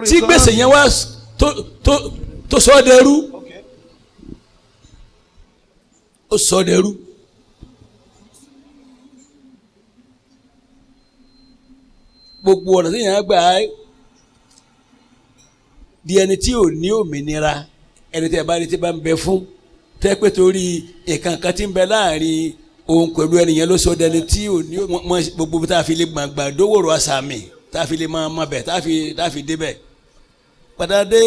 Tí gbèsè yẹn wá tó sọ ọ́ dẹrú, ó sọ ọ́ dẹrú. Gbogbo ọ̀nà tí yẹn á gbà á di ẹni tí ò ní òmìnira, ẹni tí ẹ bá rí tí bá ń bẹ fún tẹ́ pé torí ìkànkàn tí ń bẹ láàrin òun pẹ̀lú ẹni yẹn ló sọ dẹni tí ò ní mọ. Gbogbo tá a fi lè gbàgbà dówòrò àsàmì, tá a fi lè máa mọ bẹ̀, tá a fi débẹ̀ pàtàdé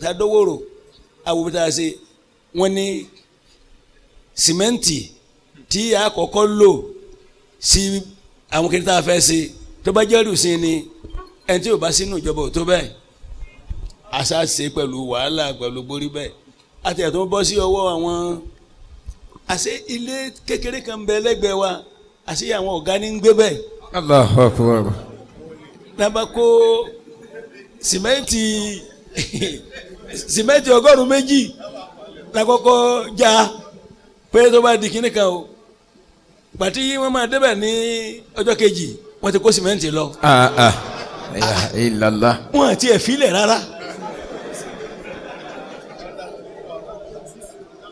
tá a dówòrò àwọn tá a ṣe, wọ́n ní sìmẹ́ǹtì tí a kọ́kọ́ lò sí àwọn kìnìún tá a fẹ́ ṣe, tó bá jẹ́ rùsìn ni ẹni tí ò bá sínú ìjọba ò tó bẹ́ẹ̀. Àṣà ṣe pẹ̀lú wàhálà pẹ̀lú borí bẹ́ẹ̀ àti ẹ̀ tó ń bọ́ sí ọwọ́ àwọn. Àṣẹ ilé kékeré kan bẹ lẹ́gbẹ̀ẹ́ wa, àṣẹ àwọn ọ̀gá ní ń gbé bẹ́ẹ̀. Allahu akbar. Nàbà kó sìmẹ́ǹtì 200 lakọ́kọ́ já pé tó bá di kíní kan o, pàtí wọ́n máa débẹ̀ ní ọjọ́ kejì, wọ́n ti kó sìmẹ́ǹtì lọ. Ah ah. La ilaha illallah. Wọ́n àti ẹ̀ filẹ̀ rárá.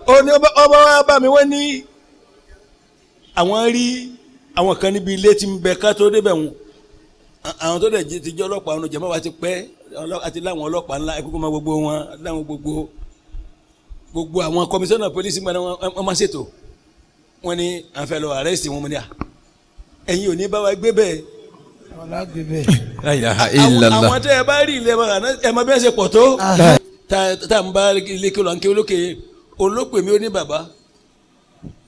Ó ní ọba wa bá mi, wọ́n ní àwọn rí àwọn kan níbi ilé tí ń bẹ ká tó débẹ̀ wọn. Àwọn tó dẹ̀ ti jẹ́ ọlọ́pàá ọ̀nà jẹ̀mọ́ wa ti pẹ́ àti láwọn ọlọ́pàá ńlá ẹ̀kúkú ma gbogbo wọn láwọn gbogbo àwọn kọmíṣánná pólísì gbọ́dọ̀ wọn máa ṣètò. Wọn ní à ń fẹ́ lọ àrẹ́sì wọn. Mo ní à ẹ̀yin ò ní bá wa gbé bẹ́ẹ̀. La ilaha illallah. Àwọn tẹ́ ẹ bá rí ilé ẹ mọ bí wọ́n ṣe pọ̀ tó tá n bá ilé kí ló ń ké olókè olópè mi. Ó ní bàbá,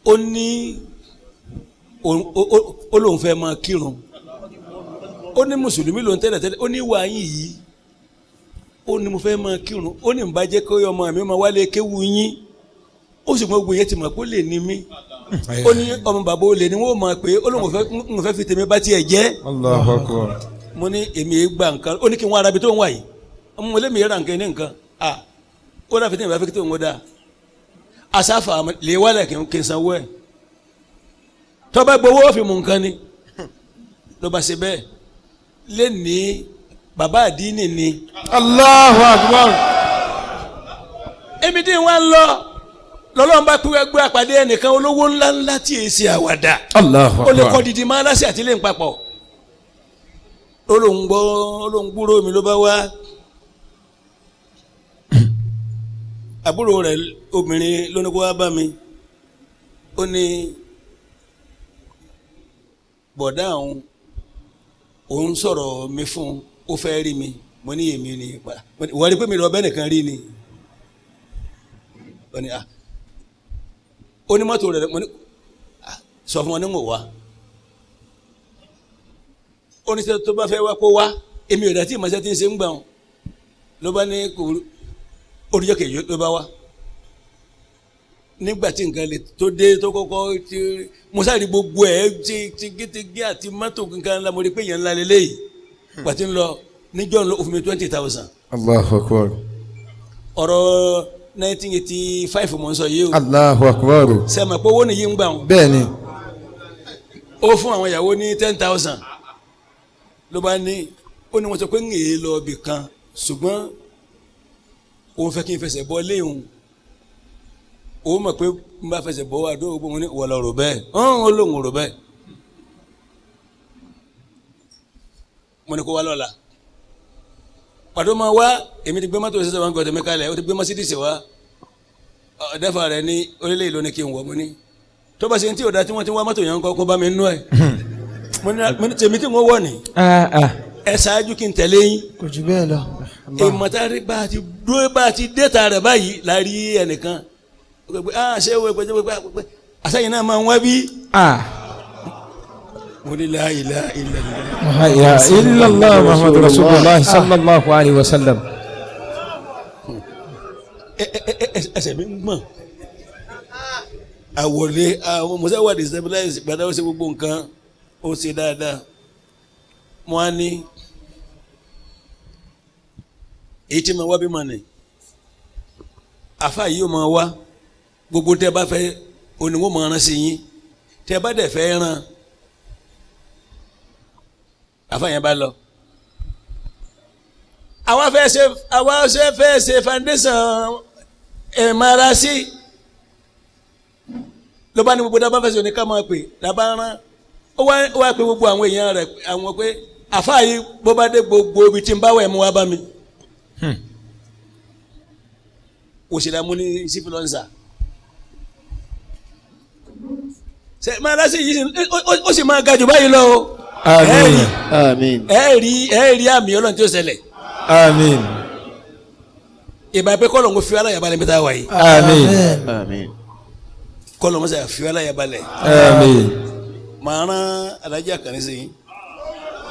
ó ní ó lóun fẹ́ máa kírun, ó ní mùsùlùmí lòun tẹ́lẹ̀ tẹ́lẹ̀, ó ní wàá yín yìí, ó ní mo fẹ́ máa kírun, ó ní nbà jẹ́ kó ọmọ mi máa wálé kéwu yín. Ó sì mọ gbogbo yẹn ti mọ̀ pé ó lè ní mí, ó ní ọmọ bàbá olè ni wọ́n mọ̀ pé ó lóun fẹ́ fi tèmi bá tiẹ̀ jẹ́. Allahu akbar. Mo ní èmi yìí gba nǹkan. Ó ní kí n wá arabi tó ń wà yìí, ọmọ mo lé mi yẹra nǹkan ní nǹkan a ó dàbí tèmi bá fi tó ń wọ́n dà asáfà lè wálẹ̀ kí n sanwó ẹ̀, tọ́ba gbowó fi mú nǹkan ni ló bá ṣe bẹ́ẹ̀ lé ní bàbá àdínì ni. Allahu akbar. Èmi tí wọ́n lọ lọ́lọ́run bá pé gbé àpàdé ẹnìkan, olówó ńlá ńlá tí èsì ṣe àwàdà. Allahu Ó lè akbar. kọ́ didi máa lásì àti ilé ìpapọ̀. Olóńgbò olóńgbúrò mi ló bá wá, àbúrò rẹ̀ obìnrin ló ní kó wá bá mi. Ó ní bọ̀dá òun, òun sọ̀rọ̀ mi fún un, ó fẹ́ rí mi. Mo ní èmi ni ìwọ rí pé mi lọ bẹ́ẹ̀ nìkan rí ni. Ó ní ah, ó ní mọ́tò rẹ̀. Mo ní ah, sọ fún wọn ní mò wá. Ó ní sẹ́ tó bá fẹ́ wá kó wá. Èmi ò dá tí ìmọ̀ṣẹ́ ti ń ṣe ń gbà wọn. Ló bá ní kò oríjọ́ kejì ló bá wá nígbà tí nǹkan lè tó dé tó kọ́kọ́ ti musa rí gbogbo ẹ̀ ti àti mọ́tò nǹkan ńlá. Mo rí pé èèyàn ńlá lélẹ́yìí pàtí ń lọ níjọ́ ń lọ ó fún mi 20,000. Allahu akbar. Ọ̀rọ̀ 1985 mo ń sọ yìí o. Allahu akbar. Sẹ́mi pé owó nìyí ń gbà wọn. Bẹ́ẹ̀ni. Ó fún àwọn ìyàwó ní 10,000. Ló bá ní, ó ní wọ́n sọ pé ń èé lọ ibì kan, ṣùgbọ́n òun fẹ́ kí n fẹsẹ̀ bọ́ léhùn, òun mọ̀ pé n bá fẹsẹ̀ bọ́ àdó ògbó. Mo ní wọ́n lọ rò bẹ́ẹ̀ ọ̀hún. Ó lóun rò bẹ́ẹ̀. Mo ní kó wá lọ́la pàtó máa wá. Èmi ti gbé mọ́tò ṣẹṣẹ wọn gbọ́dọ̀ mi kalẹ̀, ó ti gbé Mercedes wá. Ọ̀dẹ́fà rẹ̀ ní orílẹ̀ èlò ní kí n wọ̀. Mo ní tó bá ṣe ní tí ò da tí wọ́n ti wá mọ́tò yẹn ń kọ́ kó bá mi nú ẹ̀. Mo ní tèmi tí mo wọ̀ ni ẹ ṣáájú kí n tẹ̀lé yín. Kò jù bẹ́ẹ̀ lọ. Ìmọ̀tàrí bá a ti dúró bá a ti dé ta rẹ̀ báyìí la rí ẹnìkan pé ah, ṣé o pé pé pé àṣàyìn náà máa ń wá bí. Mo ní la ilaha illallah. La ilaha illallah Muhammadu Rasulullah sallallahu alayhi wa sallam. Ẹsẹ̀ mi ń gbọ̀n àwọlé àwọn musa wà destabilize gbadá. Ó ṣe gbogbo nǹkan, ó ṣe dáadáa. Mo á ní èyí tí mo wá bí mo ní àfa yìí ó máa wá. Gbogbo tẹ́ bá fẹ́ oníwó máa rán sí yín, tẹ́ bá dẹ̀ fẹ́ rán àfa yẹn bá lọ. Àwa fẹ́ ṣe, àwa ṣe fẹ́ ṣe foundation ẹ̀ẹ́márasí ló bá ní gbogbo dábàá fẹ́ ṣe oníkà máa pè lábá rán. Ó wá pé gbogbo àwọn èèyàn rẹ̀, àwọn pé àfáà yìí, bó bá dé gbogbo ibi tí ń bá wẹ̀ mú wá bá mi. Òṣèlú amúní sífìlọ́nsà ṣe márasí yìí ó sì máa ga jù báyìí lọ o. Àmín. Àmín. Ẹ rí àmì Ọlọ́run tí ó ṣẹlẹ̀. Àmín. Ìbá pé kọ́ ló ń fi aláyàbalẹ̀ mi ta wà yìí. Àmín. Àmín. Kọ́ ló ń sẹ́ fi aláyàbalẹ̀. Àmín. Màá rán Alájà Àkànní sí yín.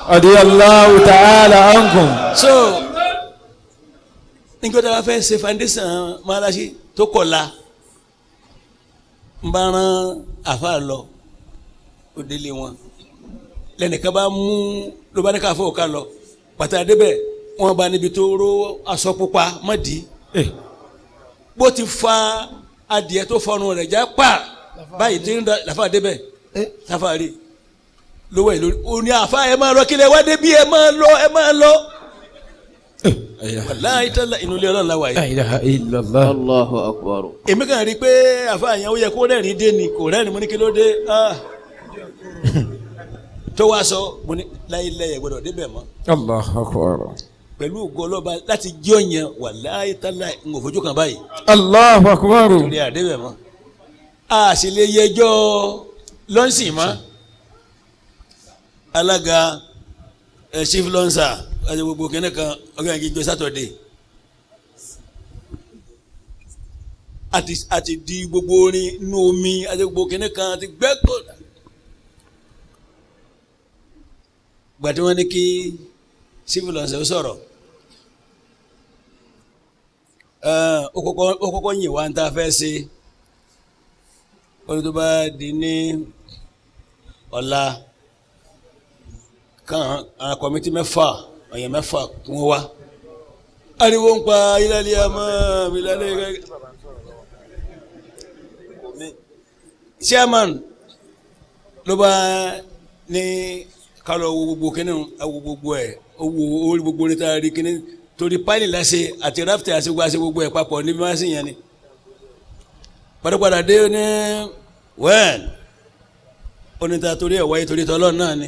Radiyallahu ta'ala ankum. So nígbà tí a bá fẹ́ ṣe foundation mọ́ṣáláṣí tó kọ̀ la, n bá rán àfa lọ, ó délé wọn, lẹ́nìkan bá mú ló bá ní ká fọ́ ká lọ pàtàkì débẹ̀, wọn bá níbi tó ró aṣọ pupa mọ́dì bó ti fa adìẹ tó fọnù rẹ̀ já pa báyìí tí ń da làfà débẹ̀ sáfàrí lówó ẹ̀ lórí ó ní àfa, ẹ̀ máa lọ, kílẹ̀ wá débi, ẹ̀ máa lọ, ẹ̀ máa lọ. Wàláhí tálá, inú ilé Ọlọ́run la wà yìí. La ilaha illallah. Allahu akbar. Èmi kàn rí i pé àfa yẹn, ó yẹ kó rẹ́rìn dé ni, kò rẹ́rìn. Mo ní kí ló dé? Ah. Tó wá sọ, mo ní láyé gbọdọ̀ débẹ̀ mọ́. Allahu akbar. Pẹ̀lú ògo ọlọ́ba, láti jí ọ̀yàn, wàláhí tálá, ń ò fojú kan báyìí. Allahu akbar. Torí àdébẹ̀ mọ́, a sì lè yẹjọ́ lọ́nsìn mọ́. Alága ẹ, chief lọ́nsà àti gbogbo kẹ́nẹ́ kan, ọ̀gá yẹn kì í jọ Saturday àti di gbogbo orin inú omi àti gbogbo kẹ́nẹ́ kan àti gbẹ́kọ̀. Gbàtí wọ́n ní kí chief lọ́nsà ó sọ̀rọ̀, ó kọ́kọ́ yìn wá ń tá a fẹ́ ṣe. Ó ní tó bá di ní ọ̀la kan, àwọn committee mẹ́fà, ọ̀yàn mẹ́fà kún wá. Ariwo ń pa ilẹ̀ àmọ́ ilẹ̀ chairman ló bá ní ká lọ wo gbogbo kínní, wo gbogbo ẹ̀, ó wo orí gbogbo ní ta rí kínní, torí pálí lásè àti ráfìtì àti gbogbo àti gbogbo ẹ̀ papọ̀ níbi máa ń sìn yẹn ni padàpadà dé ní wẹ́ẹ̀n oníta, torí ẹ̀ wáyé, torí tọ́lọ́ náà ni.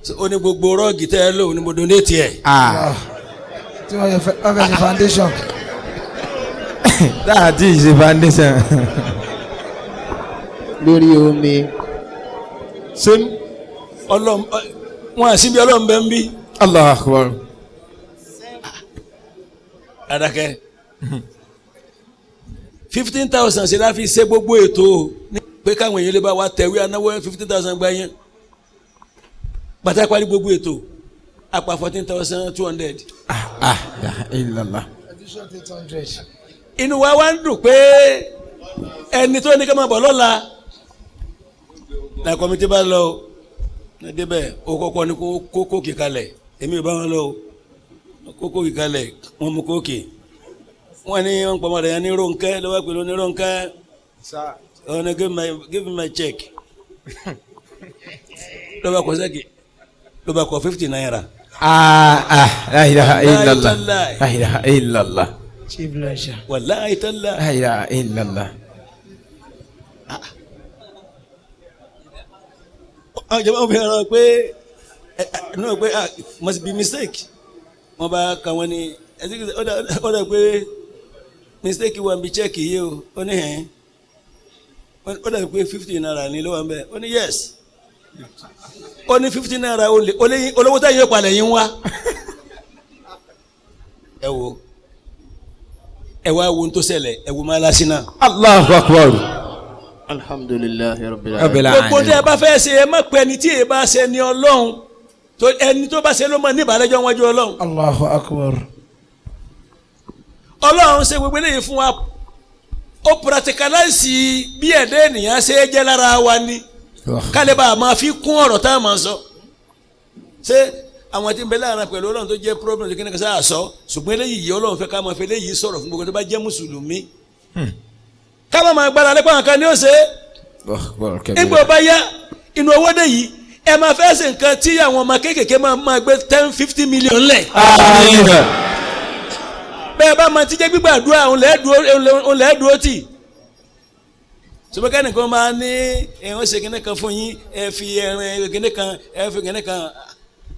So, ó ní gbogbo rug tẹ́ ẹ lò ní mo donate ẹ̀. Ah. Tí wọ́n yẹ fẹ́, wọ́n fẹ́ ṣe foundation. Táà tí ì ṣe foundation. Lórí omi. Ṣé ọlọ́run wọn àti bí Ọlọ́run bẹ́ẹ̀ ń bí. Allahu akbar. Adakẹ́ 15,000 ṣe la fi ṣe gbogbo ètò ní pé káwọn èèyàn lè bá wa tẹ̀wé anáwó 15,000 gba yẹn pátápátá. Gbogbo ètò àpá 14,200. Ah, la illallah. Addition 800. Inú wa wá ń dùn pé ẹni tó ní ká máa bọ̀ lọ́la na committee bá lọ o ní débẹ̀, ó kọ́kọ́ ní kó kóòkì kalẹ̀. Èmi ò bá wọn lọ o. Kó kóòkì kalẹ̀, wọ́n mú kóòkì, wọ́n ní wọ́n pọ̀ mọ́ rẹ̀ ní Rónkẹ́ lọ́wọ́ pẹ̀lú ní Rónkẹ́ wọ́n ní give me my check. Lọ́ba kọ sẹ́kì, lọ́ba kọ ₦50. Ah ah, la ilaha illallah. Wallahi. La ilaha illallah. Chief lawyer. Wàláhí tálá. La ilaha illallah. Àwọn ìjọba wọn fi hàn pé ẹ ẹ náà pé, ah, must be mistake. Wọn bá ka wọn ní ó dà pé mistake wà níbi check yìí o. Ó ní hẹ́n, ó dà pé ₦50 ní ló wà ń bẹ̀. Ó ní yes, ó ní ₦50. Ó lé olówó táyé palẹ̀ yín wá. Ẹ wo, ẹ wá wo ohun tó ṣẹlẹ̀, ẹ wo máa lásìnà. Allahu akbar. Alhamdulillahi rabbil Rabbil alamin. Gbogbo tí ẹ bá fẹ́ ṣe, ẹ má pẹ́ ẹni tí ẹ bá ṣe ni Ọlọ́run tó ẹni tó bá ṣe ló mọ ní ìbàlẹ́jọ́ wájú Ọlọ́run. Allahu akbar. Ọlọ́run ṣe gbogbo eléyìí fún wa, ó practicalize bí ẹ̀dá ènìyàn ṣe é jẹ́ lára wa ni, kálí bá a máa fi kún ọ̀rọ̀ tá a máa sọ. Ṣé àwọn tí ń bẹ láàrin pẹ̀lú Ọlọ́run tó jẹ́ problem tó kí ni ká sáà sọ? Ṣùgbọ́n eléyìí yìí, Ọlọ́run fẹ́ ká máa fi eléyìí sọ̀rọ̀ fún gbogbo tó bá jẹ́ mùsùlùmí, ká má máa gbára lẹ́pọ̀ nǹkan ní ó ṣe é. Nígbà bá yá inú owó dé yìí, Ẹ máa fẹ́ ṣe nǹkan tí àwọn ọmọ kéékèèké máa gbé 10-50 million lẹ̀. Àmín. Bẹ́ẹ̀ bá máa ti jẹ́ gbígbàdúrà òun lẹ́ẹ̀ dúró tì. Sọmọkẹ́ nìkan máa ní ẹ̀hún ṣe kíní kan fún yín, ẹ fi ẹran kíní kan, ẹ fi kíní kan.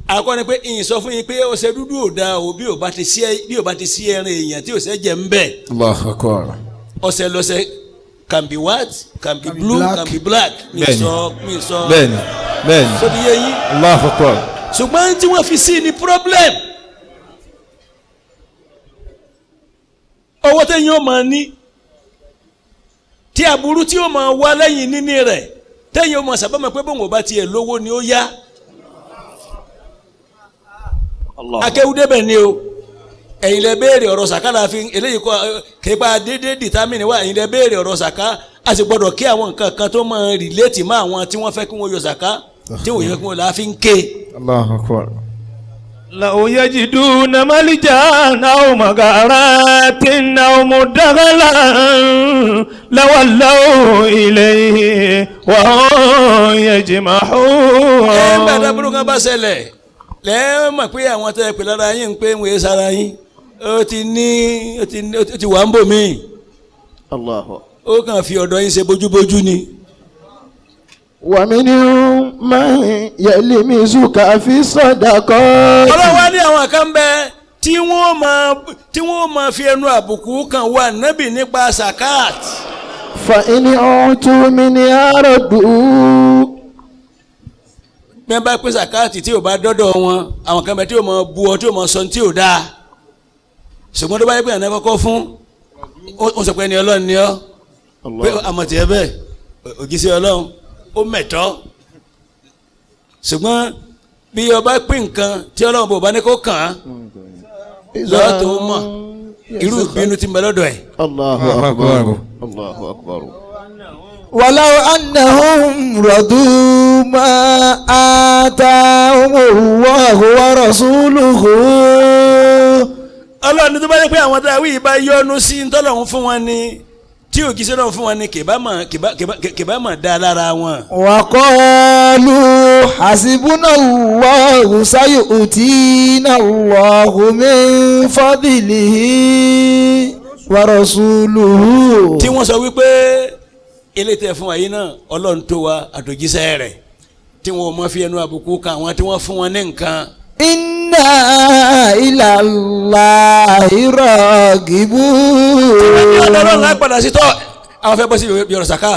Àkọ́ ni pé ìyìn sọ fún yín pé ọṣẹ dúdú ò da o, bí ò bá ti sí ẹran èèyàn tí ò sẹ́ jẹ ń bẹ̀. Allahu akbar. Ọṣẹ lọ́ṣẹ can be white, can be Can be blue, black. can be black. Mi Bẹ́ẹ̀ni. sọ mi sọ. Bẹ́ẹ̀ni, bẹ́ẹ̀ni. Sọ ti yé yín. Allahu akbar. Ṣùgbọ́n tí wọ́n fi sí ni problem. Owó tẹ́yìn ó máa ní tí aburú tí ó máa wá lẹ́yìn níní rẹ̀, tẹ́yìn ó máa sábà máa pé bóun ò bá tiẹ̀ lówó ni ó yá. Akéwúdébẹ̀ ni o, ẹ̀yin lẹ béèrè ọ̀rọ̀ sàká la fi eléyìí kọ́ képa déédéé dìtámìnì wá. Ẹ̀yin lẹ béèrè ọ̀rọ̀ sàká, a sì gbọ́dọ̀ kí àwọn nǹkan kan tó máa rìlẹ́tì mọ́ àwọn tí wọ́n fẹ́ kí wọ́n yọ sàká, tí wọ́n yẹ kí wọ́n la fi ń ké. Allahu akbar. لو يجدون ملجا أو مغارات أو مدخلا لولوا إليه وهم يجمحون. Ẹ ń gbàdá burúkú kan bá ṣẹlẹ̀ lẹ́ẹ̀ mọ̀ pé àwọn tẹ́ ẹ pè lára yín ń pé ń wòye sára yín, ó ti ní ó ti ní ó ti wà ń bò míì. الله. Ó kàn fi ọ̀dọ̀ yín ṣe bójúbójú ni. ومنهم من يلمزك في الصدقات. Ọlọ́run wá ní àwọn kan bẹ tí wọ́n máa fi ẹnu àbùkù kan wà nábì nípa sakat. فإن أعطوا منها ردوا. Bí wọ́n bá pín sakat tí ò bá dọ́dọ̀ wọn, àwọn kan bẹ tí ò máa bu ọ, tí ò máa sọ tí ò dáa, ṣùgbọ́n tó bá yẹ pé àná kọ́kọ́ fún ó sọ pé ẹni Ọlọ́run ni ọ́, pé àmọ̀ tiẹ̀ bẹ́ẹ̀ òjíṣẹ́ Ọlọ́run ó mẹ̀tọ́, ṣùgbọ́n bí ọba pín nǹkan tí Ọlọ́run bò bá ní kó kàn án lọ́wọ́ tó mọ̀ irú ìbínú tí ń bẹ lọ́dọ̀ ẹ̀. الله أكبر، الله أكبر. ولو أنهم رضوا ما آتاهم الله ورسوله. Ọlọ́run tó bá yẹ pé àwọn tá a wí yìí bá yọ́nú sí ntọ́lọ́run fún wọn ni, tí òjíṣẹ́ náà fún wọn ni, kìbá mọ̀ dá lára wọn. وقالوا حسبنا الله سيؤتينا الله من فضله ورسوله. Tí wọ́n sọ wípé ilé tẹ̀ fún wa yìí náà, Ọlọ́run tó wa àtòjíṣẹ́ rẹ̀, tí wọ́n mọ̀ fi ẹnu àbùkù kan àwọn tí wọ́n fún wọn ní nǹkan. إنا إلى الله راغبون. Ní ọ̀dọ̀ Ọlọ́run láì padà sí tọ́ àwọn fẹ́ bọ́ sí ibi ọ̀rọ̀ sàká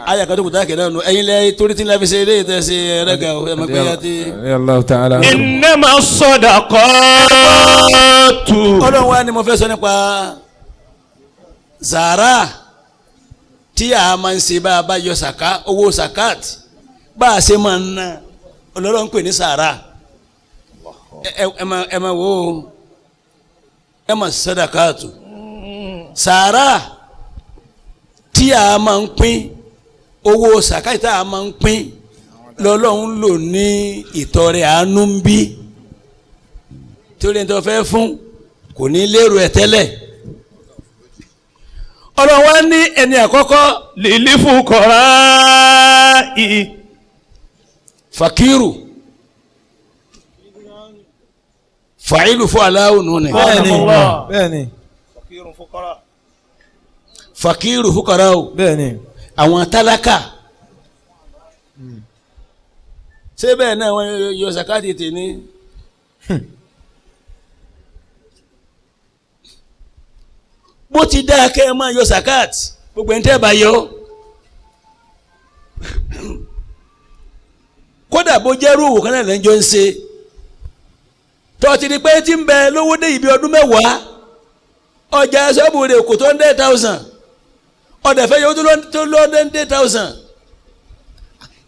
ayé àkàtúntò kùtà kẹ̀dá nù ẹ̀yin lẹ́ torí tí ń láfi ṣe eléyìí tẹ̀ ṣe ẹ̀rẹ́gà ẹ̀ mọ̀ pé yá ti. Allahu ta'ala. إنما الصدقات. Ọlọ́run wa ni mo fẹ́ sọ nípa zara tí a máa ń ṣe bá a bá yọ sàká, owó sàkát, bá a ṣe máa ń ná, Ọlọ́run ń pè ní sàrà. Ẹ máa wo, ẹ máa sàdákàtù sàrà tí a máa ń pín, owó sàkát tí a máa ń pín lọ́lọ́run lò ní ìtọrẹ àánú ń bí torí ẹni tó fẹ́ fún kò ní lérò ẹ̀ tẹ́lẹ̀. Ọlọ́run wa ní ẹni àkọ́kọ́ للفقراء. Fakiru fàílù fún aláwọ̀ nù ni. Bẹ́ẹ̀ni, bẹ́ẹ̀ni. Fakiru fukara o. Bẹ́ẹ̀ni. Àwọn tálákà, ṣé bẹ́ẹ̀ náà wọ́n yọ zakati tè ní. Bó ti dáa kẹ́ ẹ máa yọ zakat, gbogbo ẹni tẹ́ ẹ bá yọ, kódà bó jẹ́ irú òwò kan náà lẹ́jọ́ ń ṣe, tọ́tí ni pé tí ń bẹ lówó dé ibi ọdún 10, ọjà ṣọ́ọ̀bù rẹ̀ kò tó 100,000, ọ̀dẹ̀ fẹ́ yọ tó 100,000,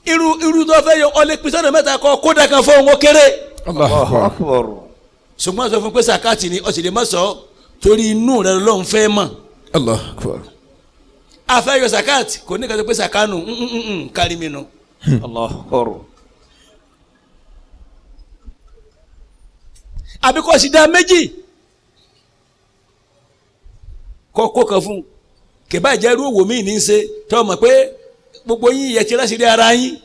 irú irú tó fẹ́ yọ ọlẹ́ pín sọ́nà mẹ́ta kọ́ kódà kan fún òun ó kéré. Allahu akbar. Ṣùgbọ́n sọ fún pé sàkáàtì ni, ó sì lè má sọ torí inú rẹ lọ́n fẹ́ mọ̀. Allahu akbar. Afẹ́ yọ sàkáàtì kò ní ká sọ pé sàkánù kárí mi nù. الله أكبر. Àbí kò sì dá méjì kọ́ kó kan fún kìbá ìjẹ́rú òwò míì ní í ṣe tọ́ mọ̀ pé gbogbo yín yẹ ti láṣìírí ara yín.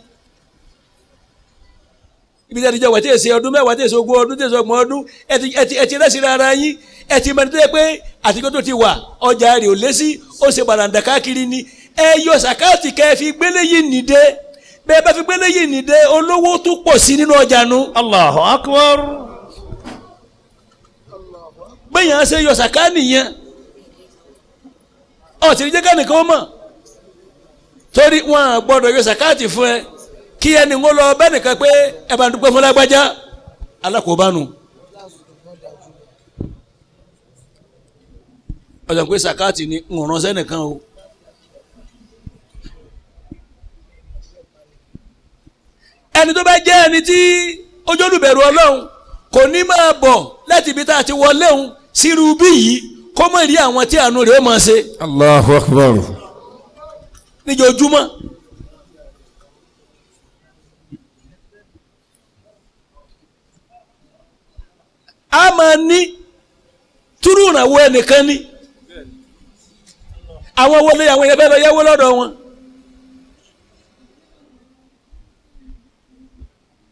Ibi tí a ti jọ wà tí èsì ọdún 10, tí èsì 20 ọdún, tí èsì 30 ọdún, ẹ ti rẹ́sì ara yín, ẹ ti mẹ́ni tó yẹ pé àtijọ́ tó ti wà ọjà rẹ̀ ò lé sí, ó ṣe bàràǹdà káàkiri ni. Ẹ yọ sàkáàtì kẹ́ ẹ fi gbélé yìí nìde. Bẹ́ẹ̀ bá fi gbélé yìí nìde, olówó tó pọ̀ sí nínú ọjà nu. Allahu akbar. Gbẹ̀yàn ṣe yọ sàká nìyẹn. Ọ̀sìn jẹ́ kánìkan mọ̀ torí wọn gbọ́dọ̀ yọ sàkáàtì fún ẹ kí ẹni ń lọ bẹ́ẹ̀ nìkan pé ẹ bá ń dúpẹ́ fún lágbájá alákòóbánu. Ọ̀sán pé sàkáàtì ni ń ránṣẹ́ nìkan o. Ẹni tó bá jẹ́ ẹni tí ojúlùbẹ̀rù Ọlọ́run kò ní máa bọ̀ láti ibi tá a ti wọlé òun sírú bí yìí kó mọ̀ rí àwọn tí àánú rẹ̀ ó máa ṣe. Allahu akbar. Níjojúmọ́. A máa ní túrú ìrànwọ́ ẹnìkan ní àwọn wọlé àwọn èèyàn fẹ́ lọ yáwó lọ́dọ̀ wọn.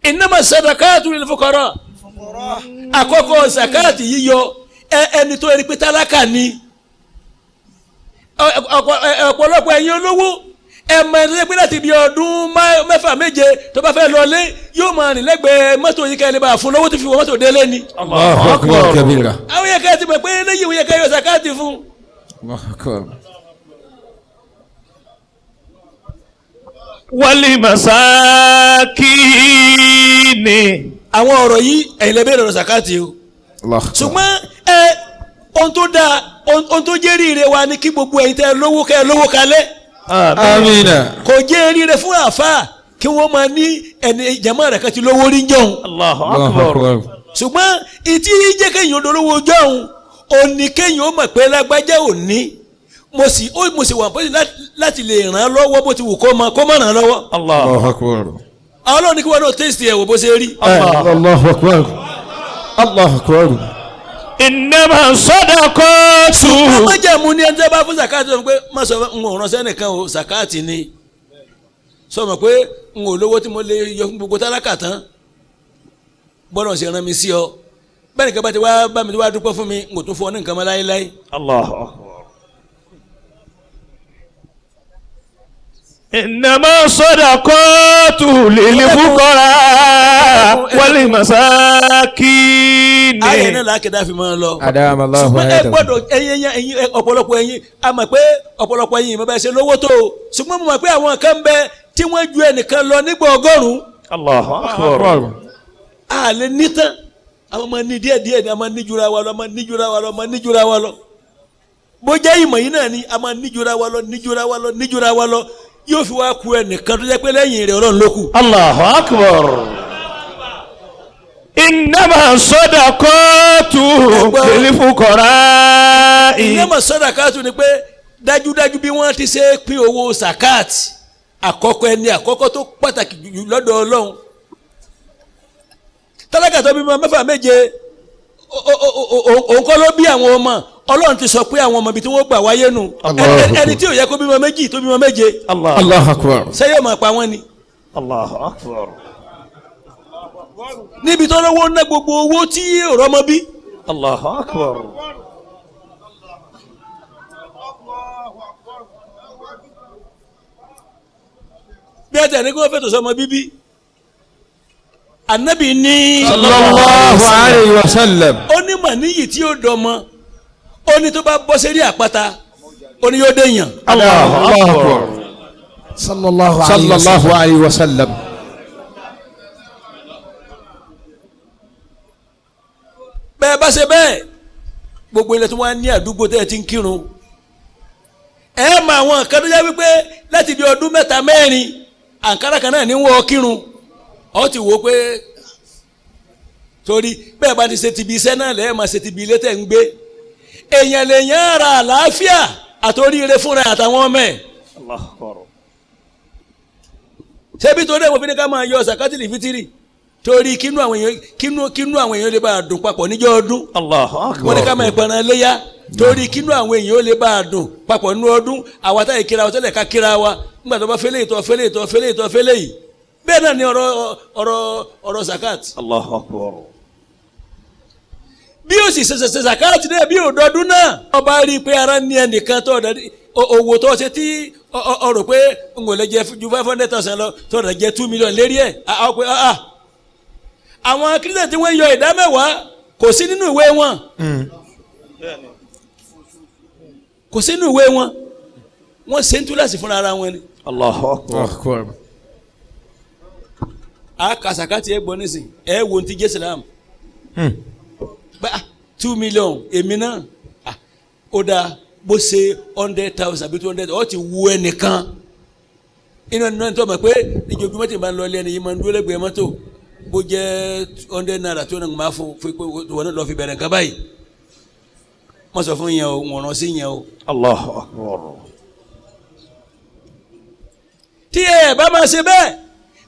Innama sadaqatu lil fuqara. Àkọ́kọ́ zakati yíyọ ẹni tó ẹni pé tálákà ni. Ọ̀pọ̀lọpọ̀ ẹ̀yin olówó ẹ mọ ẹni tó pé láti bí ọdún 6 7 tó bá fẹ́ lọlé yóò máa rìn lẹ́gbẹ̀ẹ́ mọ́tò yìí ká ẹni bá fún lówó tó fi wọ mọ́tò délé ni. Allahu akbar kabira. Àwọn yẹn ká ti mọ̀ pé eléyìí wọ́n yẹ ká yọ zakati fún. Allahu akbar. Wal masakini. Àwọn ọ̀rọ̀ yìí ẹ̀yin lè béèrè ọ̀rọ̀ zakati o. Ṣùgbọ́n ẹ ohun tó dáa, ohun tó jẹ́ rire wa ni kí gbogbo ẹ̀yin tẹ́ lówó kẹ́ lówó kalẹ̀. Amina. Kò jẹ́ rire fún àáfàá kí wọ́n máa ní ẹni jàmá rẹ̀ kan ti lówó rí jọ̀hún. Allahu akbar. Ṣùgbọ́n ìtí jẹ́ kéèyàn dolówó jọ̀hún òní kéèyàn ó mọ̀ pé lágbájá òní mo sì wà pé láti lè ràn án lọ́wọ́ bó ti wù kó mọ kó má ràn án lọ́wọ́. Allahu akbar. Ọlọ́run ní kí wọ́n náà tẹ́sítì ẹ̀ wò bó ṣe rí. Allahu akbar. Allahu akbar. Innama sadaqatu. Májẹ̀mú ni ẹni tí a bá fún zakati sọ pé má sọ n ò ránṣẹ́ nìkan o, zakati ni. Sọ ma pé n ò lówó tí mo lè yọ fún gbogbo tálákà tán. Gbọ́dọ̀ ṣe rán mi sí ọ. Bẹ́ẹ̀ ni kí bá ti wá bá mi wá dúpẹ́ fún mi, n kò tún fún ọ ní nǹkan mọ́ láéláé. Allahu akbar. Innama sadaqatu lil fuqara wal masakin. Ayé náà làákẹ́dá fi máa lọ. Adamallahu ṣùgbọ́n ẹ hayatahu. gbọ́dọ̀ ẹyin ẹyin ọ̀pọ̀lọpọ̀ ẹyin a mọ̀ pé ọ̀pọ̀lọpọ̀ ẹyin ìmọ̀ bá ṣe lówó tó o. Ṣùgbọ́n mo mọ̀ pé àwọn kan bẹ tí wọ́n ju ẹnìkan lọ nígbà 100. Allahu akbar. A lè ní tán, àwọn máa ní díẹ̀ díẹ̀ ni, a máa ní jura wa lọ, a máa ní jura wa lọ, a máa ní jura wa lọ. Bó jẹ́ ìmọ̀ yìí náà ni a máa ní jura wa lọ, ní jura wa lọ, ní jura wa lọ. Yóò fi wá ku ẹnìkan tó jẹ́ pé lẹ́yìn rẹ̀ Ọlọ́run ló kù. Allahu akbar. Innama sadaqatu lil fuqara. Innama sadaqatu ni pé dájúdájú bí wọ́n ti ṣe pín owó sakat àkọ́kọ́ ẹni àkọ́kọ́ tó pàtàkì jù lọ́dọ̀ Ọlọ́run. Tálákà tó bímọ 6 7 òun kọ́ ló bí àwọn ọmọ. Ọlọ́run ti sọ pé àwọn ọmọ ibi tí wọ́n gbà wáyé nu. Ẹni tí ò yẹ kó bímọ 2 tó bímọ 7. Allahu akbar. Ṣé yóò máa pa wọ́n ni? Allahu akbar. Níbi tó lówó ná gbogbo owó tí ọ̀rọ̀ ọmọ bí. Allahu akbar. Bí ẹ tẹ̀ ní kí wọ́n fètò sọmọ bíbí. Ànábì ní. Sallallahu alayhi wa sallam. Ó ní màníyì tí ó dọmọ. Ó ní tó bá bọ́ sérí àpáta. Ó ní yóò déyàn. Allahu akbar. Sallallahu alayhi wa sallam. Sallallahu alayhi wa sallam. Bẹ́ẹ̀ bá ṣe bẹ́ẹ̀ gbogbo ilẹ̀ tó wá ní àdúgbò tẹ́ ẹ ti ń kírun. Ẹ mọ àwọn nǹkan tó jẹ́ wípé láti bí ọdún 3 4 àǹkárá kan náà ní wọ́n kírun. Ọ ti wò ó pé torí bẹ́ẹ̀ bá ti ṣe ti bi iṣẹ́ náà lẹ́ẹ̀ máa ṣe ti bi ilé tẹ̀ ń gbé. Èèyàn lè yàn ara àlàáfíà àtòríire fúnra àtàwọn ọmọ ẹ̀. Allahu akbar. Ṣebí torí ẹ̀wọ̀n fi ní ká máa yọ sàkátìlì fitiri torí kínú àwọn èèyàn kínú àwọn èèyàn lè bá a dùn papọ̀ níjọ́ ọdún. Allahu akbar. Wọ́n ní ká máa ìpẹ̀ràn léyà torí kínú àwọn èèyàn ó lè bá a dùn papọ̀ nínú ọdún. Àwa táyì kíra wa tẹ́lẹ̀ ká kíra wa nígbà tó bá fẹ́lẹ́ ìtọ́ fẹ́lẹ́ ìtọ́ fẹ́lẹ́ ìtọ́ fẹ́lẹ́ yìí Bẹ́ẹ̀ náà ni ọ̀rọ̀ ọ̀rọ̀ ọ̀rọ̀ zakat. Allahu akbar. Bí o sì ṣẹ̀ṣẹ̀ ṣe zakat náà bí òdọdún náà ọba rí i pé ara ní ẹnìkan tó ọ̀dà owó tó ṣe tí ọ rò pé n kò lè jẹ ju 500,000 lọ tó ọ̀dà jẹ 2 million lérí ẹ̀ ọ pé àwọn kírísítẹ̀ tí wọ́n yọ ìdá mẹ́wàá kò sí nínú ìwé wọn. Kò sí nínú ìwé wọn. Wọ́n ṣe ń túláàsì fúnra ara wọn ni. Allahu akbar. A kà sàkátì ẹ gbọ́ nísìn ẹ wo ti jẹ́ Islam. Bá 2 million èmi náà ó dáa bó ṣe 100,000 àbí 200 ọ ti wu ẹnìkan. Inú ẹni náà tó mọ̀ pé ìjọba tí ìbá ń lọ ilé ẹni yìí máa ń dúró lẹ́gbẹ̀ẹ́ mọ́tò bó jẹ́ 100 naira tó náà máa fún pé wọn náà lọ fi bẹ̀rẹ̀ nǹkan báyìí. Wọ́n sọ fún yẹn o, wọ́n rán sí yẹn o. Allahu akbar. Tí ẹ bá máa ṣe bẹ́ẹ̀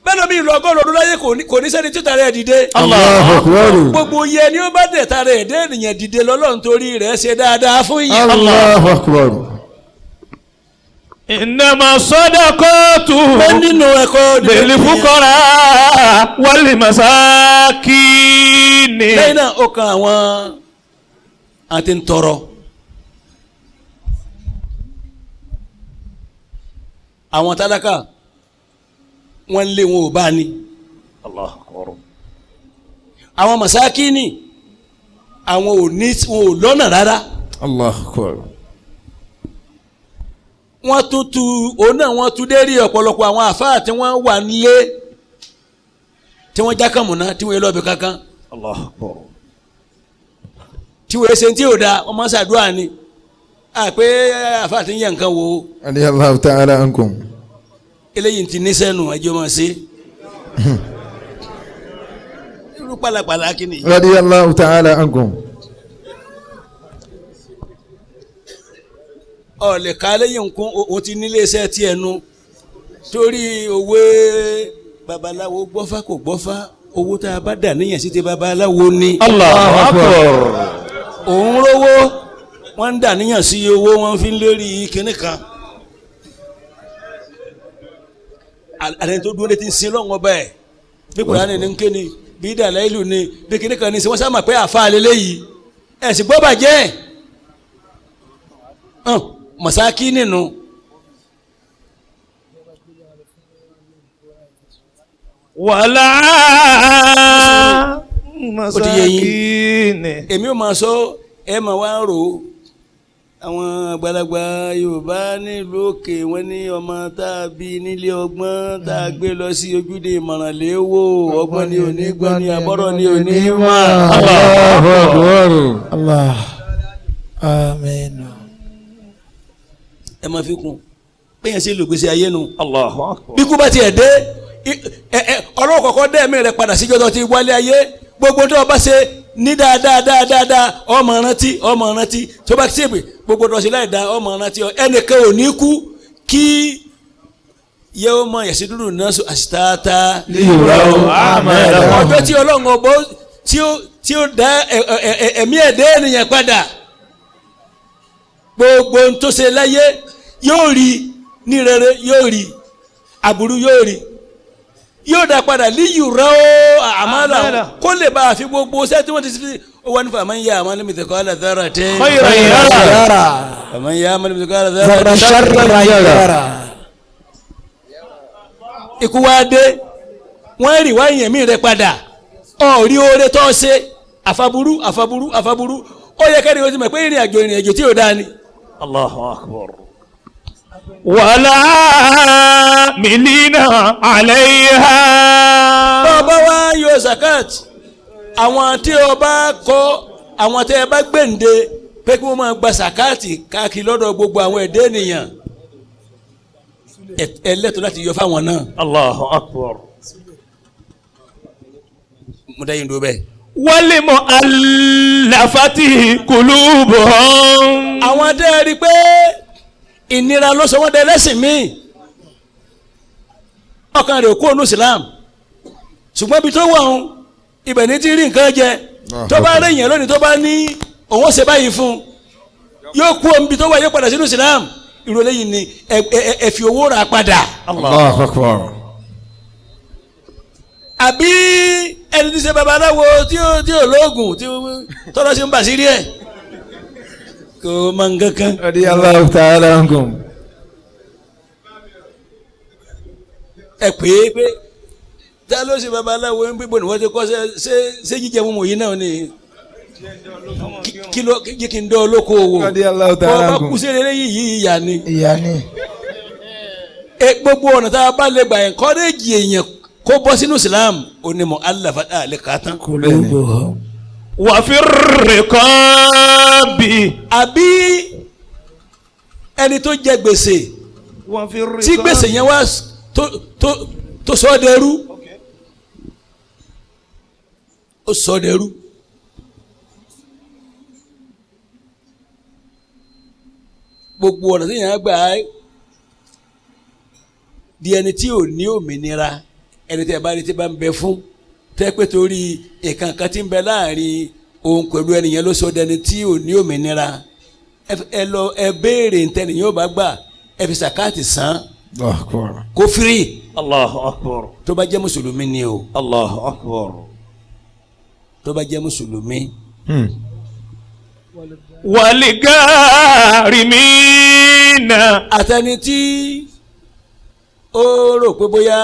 bẹ́ẹ̀ lómi ìlú ọgọ́rùn ọdún láyé kò ní sẹ́ni títà rẹ̀ dìde. Allahu akbar. Gbogbo yẹ ni ó bá dẹ̀ ta rẹ̀ dé ènìyàn dìde lọ́lọ́run torí rẹ̀ ṣe dáadáa fún yẹn. Allahu akbar. Innama sadaqatu Bẹ́ẹ̀ nínú ẹ̀kọ́ lil fuqara wal masakin. Lẹ́yìn náà ó kan àwọn àti ń tọrọ. Àwọn tálákà wọ́n lé wọn ò bá ní. Allahu akbar. Àwọn masakini àwọn ò ní wọn ò lọ́nà rárá. Allahu akbar. Wọ́n tún tu òun náà wọ́n tún dérí ọ̀pọ̀lọpọ̀ àwọn àfáà tí wọ́n wà nílé tí wọ́n jákàmùná tí wọ́n yẹ lọ́ọ̀bì kankan. Allahu akbar. Tí wọ́n ṣe tí ò da wọ́n máa ń ṣàdúrà ni àpé àfáà ti ń yẹ nǹkan wò ó. Radiyallahu ta'ala ankum. Eléyìí ti ní sẹ́nu ẹjọ́ máa ṣe. Irú pàlàpàlà kí ni. Radiyallahu ta'ala ankum. Ọ̀lẹ̀ ká lẹ́yìn nǹkan o ti nílé iṣẹ́ tiẹ̀ nu torí òwe babaláwo gbọ́fá kò gbọ́fá owó tá a bá dà níyàn sí ti babaláwo ni. Allahu akbar. Òun rówó wọ́n ń dà níyàn sí owó wọ́n fi ń lérí kinní kan. Àlẹ́ tó dúró létí ń sin lọ́wọ́ bẹ́ẹ̀ bí Kùránì ní ń ké ni bí dàlẹ́ ìlú ni bí kinní kan ní sí wọ́n sábà pé àfa lélẹ́yìí ẹ̀ sì gbọ́ bàjẹ́ masaki nínú. Wàlá Ó ti yé yín. masakini. Èmi ò máa sọ ẹ máa wá rò ó àwọn àgbàlagbà Yorùbá nílùú òkè wọn ní ọmọ tá a bí nílé ọgbọ́n tá a gbé lọ sí ojúde ìmọ̀ràn léwò ọgbọ́n ni òní gbọ́n ni àbọ̀rọ̀ ni òní mọ̀. Allahu akbar. Allah. Amen. Ẹ máa fi kún bẹ́ẹ̀ ṣe lògbèsè ayé nu. Allahu akbar. Bí kú bá tiẹ̀ dé ọlọ́wọ́ kọ̀ọ̀kan dẹ́ ẹ̀mí rẹ̀ padà síjọ́ tó ti wálé ayé gbogbo tó o bá ṣe ní dáadáa dáadáa ọmọ rántí ọmọ rántí tó bá ṣègbè gbogbo tó ṣe láì dá ọmọ rántí ẹnìkan ò ní kú kí yẹ ó mọ yẹ̀sí dúdú náà sọ àṣìtáta ọjọ́ tí ọlọ́run ọbọ̀ tí ó dá ẹ̀mí ẹ̀dẹ́ ènìyàn padà gbogbo ohun tó ṣe láyé yóò rí ní rere yóò rí aburú yóò rí yóò dá padà líyù rẹ ó àmàlà kó lè bá a fi gbogbo ṣẹ́ tí wọ́n ti fi ó wà ní fàmà ń yá àmàlà mi tẹ̀kọ́ àlà dára tẹ́ Khayran yara. fàmà ń yá àmàlà mi tẹ̀kọ́ àlà dára tẹ́ Sharran yara. Ikú wa dé wọ́n rí wá ìyẹ̀mí rẹ padà ọ̀ rí oore tó ṣe àfàbúrú àfàbúrú àfàbúrú ó yẹ kẹ́ni o ti mọ̀ pé ìrìn àjò ìrìn àjò tí ò dáa ni. Allahu akbar. Wàlá milina alayha. Bàbá wa yọ zakat àwọn tí o bá kọ àwọn tí ẹ bá gbẹ̀ǹde pé kí wọ́n máa gba zakati káàkiri lọ́dọ̀ gbogbo àwọn ẹ̀dẹ́ ènìyàn ẹ lẹ́tọ̀ọ́ láti yọ fáwọn náà. Allahu akbar. Mo dá yín dúró bẹ́ẹ̀. Wal mu'allafati qulubuhum. Àwọn tẹ́ ẹ rí i pé ìnira ló sọ wọ́n dẹ lẹ́sìn míì ọkàn rẹ̀ kó onú Islam ṣùgbọ́n ibi tó wà ń ibẹ̀ ní ti rí nǹkan jẹ tó bá rí èèyàn lónìí tó bá ní òun ó ṣe báyìí fún un yóò kú omi tó wà yóò padà sínú Islam ìrọ̀lẹ́ yìí ni ẹ fi owó rà padà. Allahu akbar. Àbí ẹni tí ṣe babaláwo tí ó lóògùn tí tọ́lọ́ sí ń bà sí rí ẹ̀ kò mọ nǹkan kan. Radiyallahu ta'ala ankum. Ẹ pè é pé tá ló ṣe babaláwo ń bíbọ̀ ni wọ́n ti kọ́ ṣe jíjẹ mímu yìí náà ni kí ló jẹ́ kí n dán olóko owó Radiyallahu ta'ala bọ́ bá ankum. kú sí eré yìí ìyá ni. Ìyá ni. Gbogbo ọ̀nà tá a bá lè gbà encourage èèyàn kó bọ́ sínú Islam onímọ̀ aláfàdà lè kà á tán. Kulubuhum. Wa fi riqabi. Àbí ẹni tó jẹ gbèsè tí gbèsè yẹn wá tó sọ ọ́ dẹrú, ó sọ ọ́ dẹrú. Gbogbo ọ̀nà tí yẹn á gbà á di ẹni tí ò ní òmìnira, ẹni tí ẹ bá rí tí bá ń bẹ fún tẹ́ pé torí ìkànkan tí ń bẹ láàrin òun pẹ̀lú ẹni yẹn ló sọ dẹni tí ò ní òmìnira, ẹ lọ ẹ béèrè ntẹni yóò bá gbà, ẹ fi sàkáàtì san Allahu akbar. kó firi. Allahu akbar. Tó bá jẹ́ mùsùlùmí ni o. Allahu akbar. Tó bá jẹ́ mùsùlùmí. Wal-gharimina. Àtẹni tí ó rò pé bóyá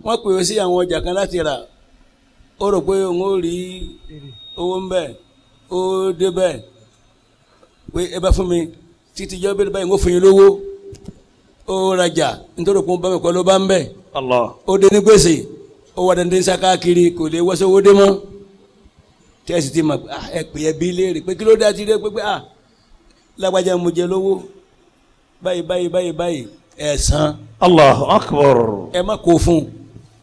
wọ́n pè é sí àwọn ọjà kan láti rà, ó rò pé òun ó rí owó ń bẹ̀, ó débẹ̀ pé ẹ bá fún mi títí jọ́ bẹ́ẹ̀ báyìí ń fún yín lówó, ó rajà nítorí pé òun bá mi kọ́ ló bá ń bẹ̀. Allah. Ó dé ní gbèsè, ó wà dandan sá káàkiri, kò lè wọ́sọ̀ owó dé mọ́. Tí ẹ sì ti mọ̀, ẹ pè é bí léèrè pé kí ló dé àti rí pé lágbájá mo jẹ lówó báyìí báyìí báyìí báyìí, ẹ san. Allahu akbar. Ẹ má kó fún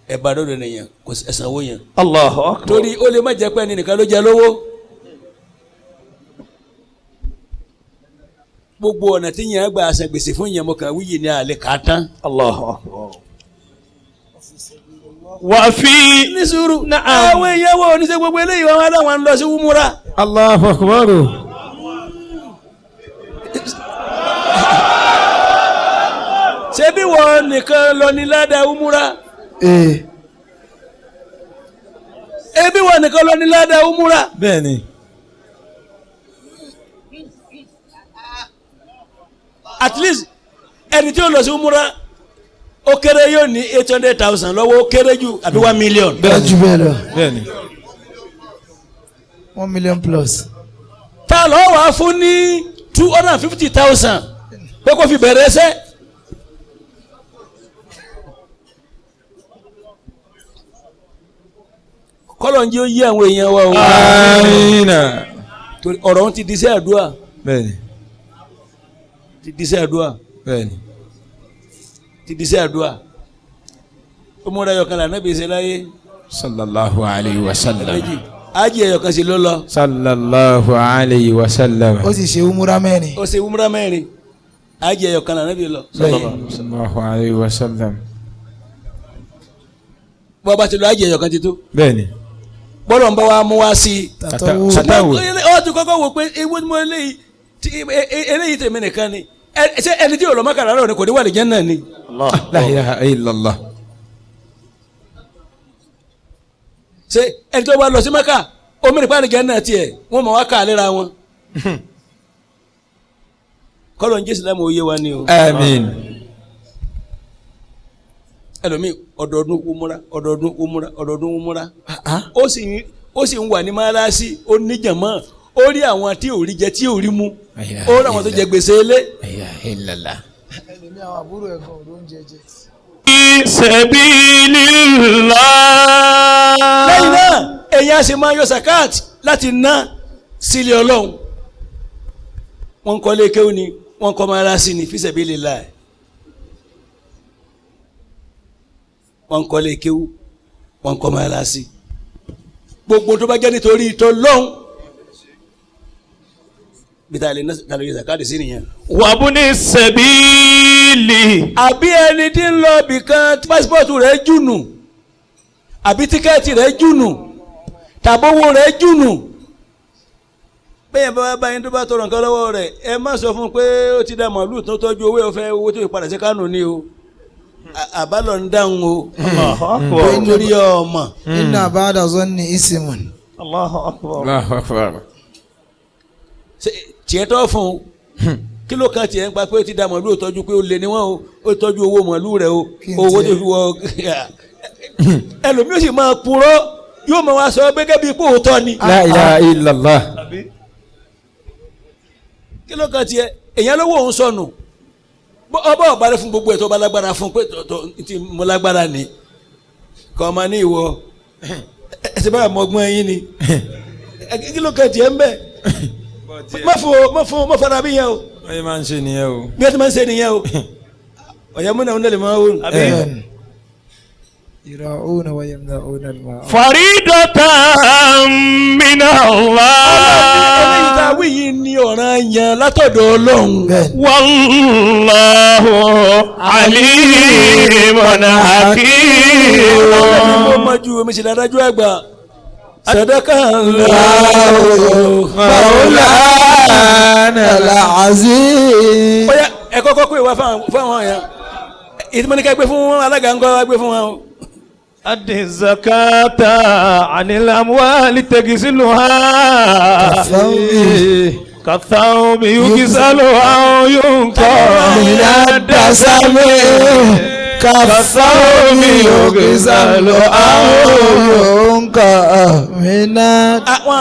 ẹ bá dọ́dọ̀ nìyẹn kò ẹ sanwó yẹn. Allahu akbar. Torí ó lè má jẹ́ pé ẹni nìkan ló jẹ lówó. Gbogbo ọ̀nà tí yẹn gbà san gbèsè fún yẹn mo kàn wíyì ní àlẹ́ kà á tán. Allahu akbar. Wa fi. Ní sùúrù àwọn èèyàn wo oníṣẹ́ gbogbo eléyìí wọn aláwọn ń lọ sí wúmúra. Allahu akbar. Ṣé bí wọn nìkan lọ ní ládàá wúmúra? Ebi wọn nìkan lọ ní ládàá wúmúra? Bẹ́ẹ̀ni. At least ẹni tí ó lọ sí wúmúra ó kéré yóò ní 800,000 lọ́wọ́, ó kéré jù àbí 1 million. Bẹ́ẹ̀ jù bẹ́ẹ̀ lọ. Bẹ́ẹ̀ni. 1 million plus. Ta ló wàá fún ní 250,000 pé kó fi bẹ̀rẹ̀ ẹsẹ̀. Kọ́lọ̀ ń jẹ́ ó yí àwọn èèyàn wa o. Amina. Torí ọ̀rọ̀ ń ti di sí àdúrà. Bẹ́ẹ̀ni. Ti di sí àdúrà. Bẹ́ẹ̀ni. Ti di sí àdúrà. Ó múra ẹyọkan là nábì ṣe láyé. Sallallahu alayhi wa sallam. Méjì. Ájì ẹyọkan sì ló lọ. Sallallahu alayhi wa sallam. Ó sì ṣe umura mẹ́rin. Ó ṣe umra mẹ́rin. Ájì ẹyọkan là nábì lọ. Sallallahu alayhi wa sallam. Bọ́ bá ti lọ ájì ẹyọkan ti tó. Bẹ́ẹ̀ni. Bọ́lọ̀ ń bá wa mú wá sí i. Tatawu. Ó ti kọ́kọ́ wò pé ewu ni mo eléyìí eléyìí tèmi nìkan ni. Ṣé ẹni tí yóò lọ Mákà rárá ni kò ní wà lè jẹ́ náà ni. La ilaha illallah. Ṣé ẹni tó bá lọ sí Mákà omi nípa lè jẹ́ náà tiẹ̀ wọ́n mọ̀ wá kà á léra wọn. Kọ́lọ̀ ń jẹ́ Ìsìlámù oyé wa ni o. Àmín. Ẹlòmíì ọdọọdún umura ọdọọdún umura ọdọọdún umura. Ó sì ń wà ní mọ́láṣí, ó ní jàmọ́, ó rí àwọn tí ò rí jẹ tí ò rí mu, ó rí àwọn tó jẹ gbèsè ilé. La ilaha illallah. Ẹlòmíì àwọn àbúrò ẹ̀ kan ò ló ń jẹjẹ. Sabilillah. Lẹ́yìn náà èyàn á sì máa yọ sakat láti ná sílé Ọlọ́run. Wọ́n kọ́ lé kéwù ni, wọ́n kọ́ mọ́láṣí ni fi sabilillah. Wọ́n kọ́ lé kéwù, wọ́n kọ́ mọ́láṣí. Gbogbo tó bá jẹ́ nítorí ìtọ́ lọ́hùn bí ta lè yọ sakat sí nìyẹn. Wabuni sabili. Àbí ẹni tí ń lọ ibì kan tí pásítọ̀tù rẹ̀ jùnù, àbí tíkẹ́ẹ̀tì rẹ̀ jùnù, tàbówó rẹ̀ jùnù. Bẹ́ẹ̀ bá báyìí tó bá tọrọ nǹkan lọ́wọ́ rẹ̀, ẹ má sọ fún un pé ó ti da màálù tó tọ́jú owó ẹ̀ fẹ́ owó tó fi padà sí Kánò ni o. Àbálọ̀ ń dáhùn o. Allahu akbar. Nítorí ọmọ. Inna ba'da zanni ismun. Allahu akbar. Allahu akbar. Tiẹ̀ tọ́ fún un. Kí ló kan tiẹ̀ ń pa pé ó ti da màlúù tọ́jú pé ó lé ní wọ́n o, ó tọ́jú owó màlúù rẹ̀ o, owó tó fi wọ. Ẹlòmíì ó sì máa purọ́, yóò máa wá sọ gẹ́gẹ́ bíi pé òótọ́ ni. La ilaha illallah. Kí ló kan tiẹ̀? Èèyàn lówó òun sọnù. Ọba ọ̀bálẹ̀ fún gbogbo ẹ̀ tó bá lágbára fún pé tí mo lágbára ni. Kọ́ ọmọ ní ìwọ. Ẹ ti báyà mọ ọgbọ́n ẹyin ni. Kí ló kan tiẹ̀ ń bẹ̀? Má fara bí yẹn o. Wọ́n yẹn máa ń ṣe nìyẹn o. Bí wọ́n ti máa ń ṣe nìyẹn o. Ọ̀yẹ́ múnà ń lè máa wò. Yura'una wa yamna'una al-ma'un. Faridatan min Allah. Eléyìí tá a wí yìí ni ọ̀ràn yẹn látọ̀dọ̀ Ọlọ́run. Wallahu alimun hakim. Ọlọ́run mo mọ ju omi ṣe dájú àgbà. Sadaka Allahu Maulana al-Azim. Ó yá ẹ kọ́kọ́ kó ìwà fáwọn yẹn. Ìtumọ̀ ní ká gbé fún alága ńkọ́ wá gbé fún wọn o. Adi zakata anil amwali tagisiluha. Kathawbi yugisalu aw yunqa. Mina dasami kathawbi yugisalu aw yunqa. Mina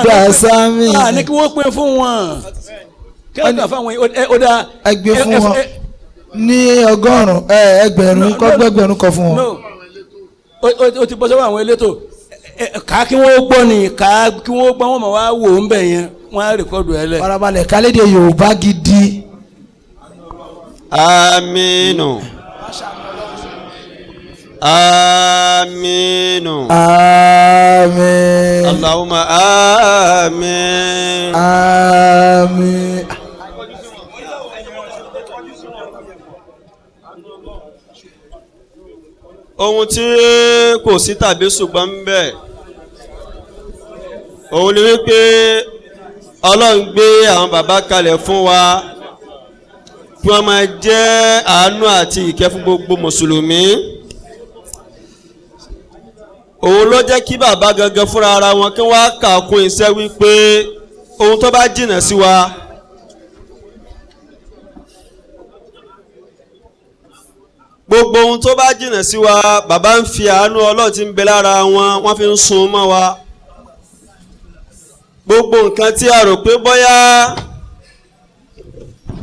dasami. A ní kí wọ́n pín fún wọn. Kí wọ́n kà fáwọn yẹn ó dáa. Ẹ gbé fún wọn ní 100 ẹgbẹ̀rún kọ́ gbẹgbẹ̀rún kọ fún wọn. O ti bọ́ sọ́wọ́ àwọn elétò ká kí wọ́n gbọ́ ni ká kí wọ́n gbọ́ wọn mọ̀ wá wò ó ń bẹ̀ yẹn wọ́n á rìkọ́dù ẹ lẹ̀. Farabalẹ̀ kálédè Yorùbá gidi. Aminu. Aminu. Àmín. Allahumma amin. Àmín. Ohun tí kò sí tàbí ṣùgbọ́n ń bẹ òun ni wípé Ọlọ́run gbé àwọn bàbá kalẹ̀ fún wa kí wọ́n máa jẹ́ àánú àti ìkẹ́ fún gbogbo mùsùlùmí. Òun ló jẹ́ kí bàbá gangan fúnra ara wọn kí wọ́n á kà kún iṣẹ́ wípé ohun tó bá jìnnà sí wa gbogbo ohun tó bá jìnnà sí wa bàbá ń fi àánú Ọlọ́run tí ń bẹ lára wọn wọ́n fi ń sun mọ́ wa. Gbogbo nǹkan tí a rò pé bóyá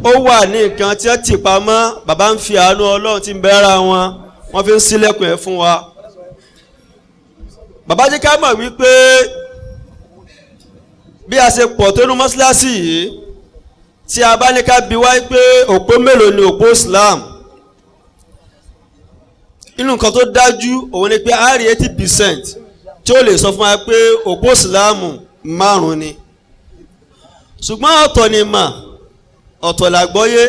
ó wà ní nǹkan tí ó ti pamọ́ bàbá ń fi àánú Ọlọ́run tí ń bẹ lára wọn wọ́n fi ń ṣílẹ̀kùn ẹ̀ fún wa. Bàbá jẹ́ ká mọ̀ wípé bí a ṣe pọ̀ tó ní mọ́ṣáláṣí yìí tí a bá ní ká bi wá pé òpó mélòó ni òpó Islam, inú nǹkan tó dájú òun ni pé a rí 80% tí ó lè sọ fún wa pé òpó Islam 5 ni. Ṣùgbọ́n ọ̀tọ̀ ni mà ọ̀tọ̀ làgbọ́yé.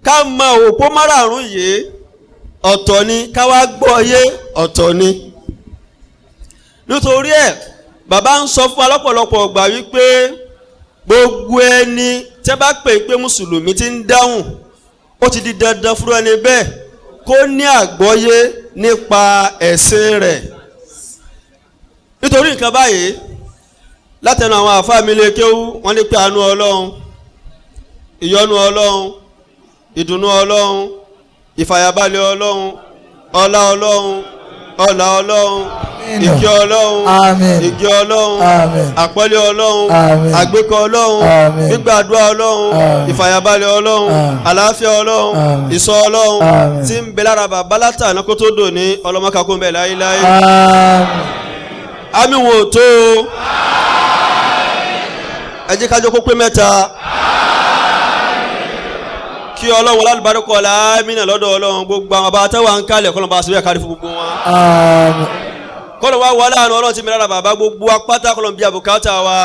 Ká mọ òpó 5 yìí ọ̀tọ̀ ni, ká wá gbọ́yé ọ̀tọ̀ ni. Nítorí ẹ̀ bàbá ń sọ fún wa lọ́pọ̀lọpọ̀ ọgbà wípé gbogbo ẹni tẹ́ bá pè pé mùsùlùmí ti ń dáhùn ó ti di dandan fún ẹni bẹ́ẹ̀ kó ní àgbọ́yé nípa ẹ̀sìn rẹ̀. Nítorí nǹkan báyìí látẹnu àwọn àfáà mi lè kéwú wọ́n ní pé àánú Ọlọ́run, ìyọ́nú Ọlọ́run, ìdùnnú Ọlọ́run, ìfàyàbalẹ̀ Ọlọ́run, ọlá Ọlọ́run, ọlá Ọlọ́run, ìkẹ́ Ọlọ́run, ìgẹ́ Ọlọ́run, àpọ́nlé Ọlọ́run, àgbékọ́ Ọlọ́run, gbígbàdúrà Ọlọ́run, ìfàyàbalẹ̀ Ọlọ́run, àlàáfíà Ọlọ́run, ìṣọ́ Ọlọ́run tí ń bẹ lára bàbá látàná kó tó dò ní ọlọ́mọkakó ń bẹ láéláé. Àmì wọn ò tó o. Ẹ jẹ́ ká jọ kó pé mẹ́ta. Kí Ọlọ́run alálùbáríkọ láàmìnà lọ́dọ̀ Ọlọ́run gbogbo àwọn bàbá táwa ń kalẹ̀ kọ́nà bá a sọ kárí fún gbogbo wọn. Kọ́nà wa wà láàánú Ọlọ́run tí mi lára bàbá gbogbo apáta kọ́nà bí àbùkátà wa.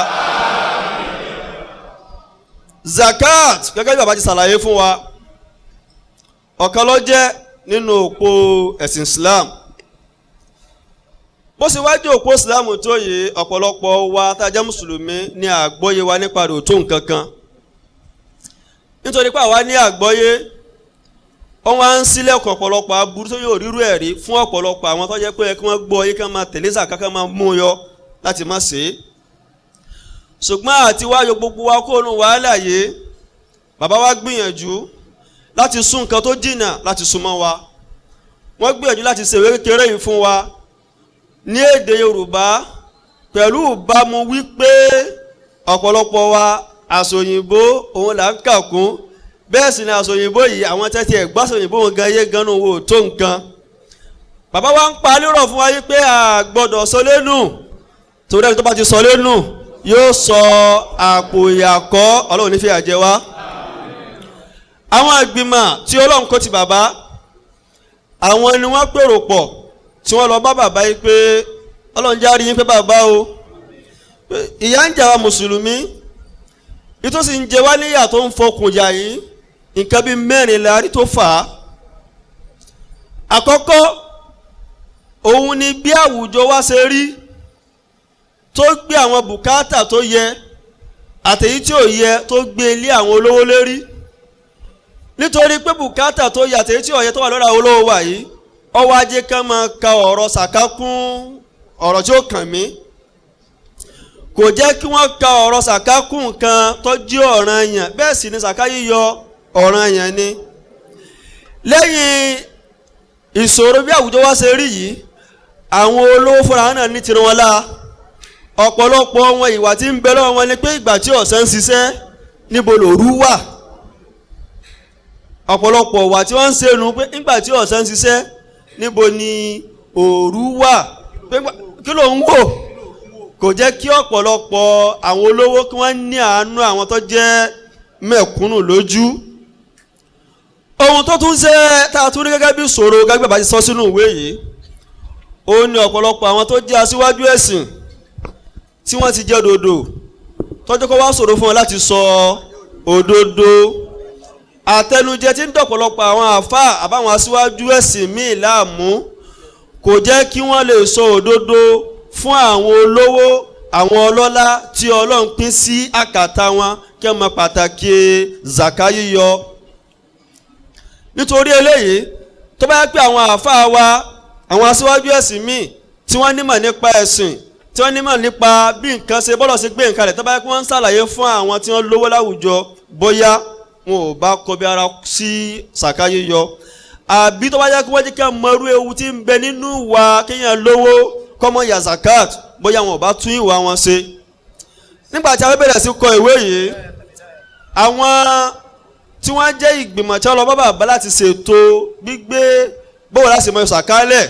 Zakat gẹ́gẹ́ bí bàbá ti ṣàlàyé fún wa ọ̀kan ló jẹ́ nínú òpó ẹ̀sìn Islam. Bó ṣe wájú òpó Islam tó yìí ọ̀pọ̀lọpọ̀ wa tá a jẹ́ mùsùlùmí ní àgbọ́yé wa nípa rẹ̀ ò tó nǹkan kan. Nítorí pé àwa ní àgbọ́yé Wọ́n wá ń sílẹ̀kùn ọ̀pọ̀lọpọ̀ aburú tó yóò rírú ẹ̀ rí fún ọ̀pọ̀lọpọ̀ àwọn tó jẹ́ pé kí wọ́n gbọ́ yé kí wọ́n máa tẹ̀lé zaka kí wọ́n máa mú un yọ láti má ṣe é. Ṣùgbọ́n àti wáyọ gbogbo wa kó nu wàhálà yìí, bàbá wa gbìyànjú láti sún nǹkan tó jìnnà láti súnmọ́ wa. Wọ́n gbìyànjú láti ṣèwé kékeré yìí fún wa ní èdè Yorùbá pẹ̀lú ìbámu wípé ọ̀pọ̀lọpọ̀ wa àsòyìnbó òun là ń kà kún, bẹ́ẹ̀ sì ni àsòyìnbó yìí àwọn tẹ́tí ẹ̀ gbàsòyìnbó òun gan yé gan nù wò tó nǹkan. Bàbá wa ń pa lérò fún wa yìí pé a gbọ́dọ̀ sọ lẹ́nu, torí ẹni tó bá ti sọ lẹ́nu yóò sọ àpò ìyàkọ́. Ọlọ́run ní fìyà jẹ wá. Àwọn ìgbìmọ̀ tí Ọlọ́run kó ti bàbá, àwọn ni wọ́n pèrò pọ̀ tí wọ́n lọ bá bàbá yìí pé Ọlọ́run járe yín pé bàbá o, ìyà ń jà wá mùsùlùmí, ìtòsí ń jẹ wá níyà tó ń fọkùn yà yìí, nǹkan bíi mẹ́rin la rí tó fà á. Àkọ́kọ́ òun ni bí àwùjọ wa ṣe rí tó gbé àwọn bùkátà tó yẹ àtèyí tí ò yẹ tó gbé ilé àwọn olówó lérí. Nítorí pé bùkátà tó yẹ àtèyí tí ò yẹ tó wà lọ́dọ̀ àwọn olówó wa yìí, ọwọ́ ajé kan máa ka ọ̀rọ̀ sàká kún ọ̀rọ̀ tí ó kàn mí. Kò jẹ́ kí wọ́n ka ọ̀rọ̀ sàká kún nǹkan tó jẹ́ ọ̀ranyàn, bẹ́ẹ̀ sì ni sàká yíyọ ọ̀ranyàn ni. Lẹ́yìn ìṣòro bí àwùjọ wa ṣe rí yìí, àwọn olówó fúnra náà ní tirwọn la. Ọ̀pọ̀lọpọ̀ wọn ìwà tí ń bẹ lọ́wọ́ wọn ni pé ìgbà tí ọ̀sán ń ṣiṣẹ́ níbo lòru wà. Ọ̀pọ̀lọpọ̀ ìwà tí wọ́n ń ṣe nu pé nígbà tí ọ̀sán ń ṣiṣẹ́ níbo ni òru wà, pé kí ló ń wò. Kò jẹ́ kí ọ̀pọ̀lọpọ̀ àwọn olówó kí wọ́n ní àánú àwọn tó jẹ́ mẹ̀kúnnù lójú. Ohun tó tún ṣe tá a tún rí gẹ́gẹ́ bí ìṣòro gẹ́gẹ́ bá ti sọ sínú ìwé yìí, ó ní ọ̀pọ̀lọpọ̀ àwọn tó jẹ́ aṣíwájú ẹ̀sìn tí wọ́n ti jẹ́ òdodo tọ́jú kó wá ṣòro fún wọn láti sọ òdodo. Àtẹnujẹ tí ń dọ̀pọ̀lọpọ̀ àwọn àáfàá àbáwọn aṣíwájú ẹ̀sìn míì láàmú kò jẹ́ kí wọ́n lè sọ òdodo fún àwọn olówó, àwọn ọlọ́lá tí Ọlọ́run pín sí àkàtà wọn kí wọ́n mọ pàtàkì zaka yíyọ. Nítorí eléyìí, tó bá yẹ pé àwọn àáfàá wa, àwọn aṣíwájú ẹ̀sìn míì tí wọ́n nímọ̀ nípa ẹ̀sìn, tí wọ́n nímọ̀ nípa bí nǹkan ṣe bọ́lọ̀ ṣe gbé nǹkan rẹ̀, tó bá yẹ pé wọ́n ń ṣàlàyé fún àwọn tí wọ́n lówó láwùjọ, bóyá wọn ò bá kọbi ara sí sàká yíyọ, àbí tó bá yẹ kí wọ́n jẹ́ kí wọ́n mọ irú ewu tí ń bẹ nínú wa kéèyàn lówó kọ́mọ yà zakat, bóyá wọn ò bá tún ìwà wọn ṣe. Nígbà tí a fẹ́ bẹ̀rẹ̀ sí kọ ìwé yìí, àwọn tí wọ́n jẹ́ ìgbìmọ̀ tí wọ́n lọ bá bàbá láti ṣètò gbígbé bóun láti mọ ìsàkálẹ̀,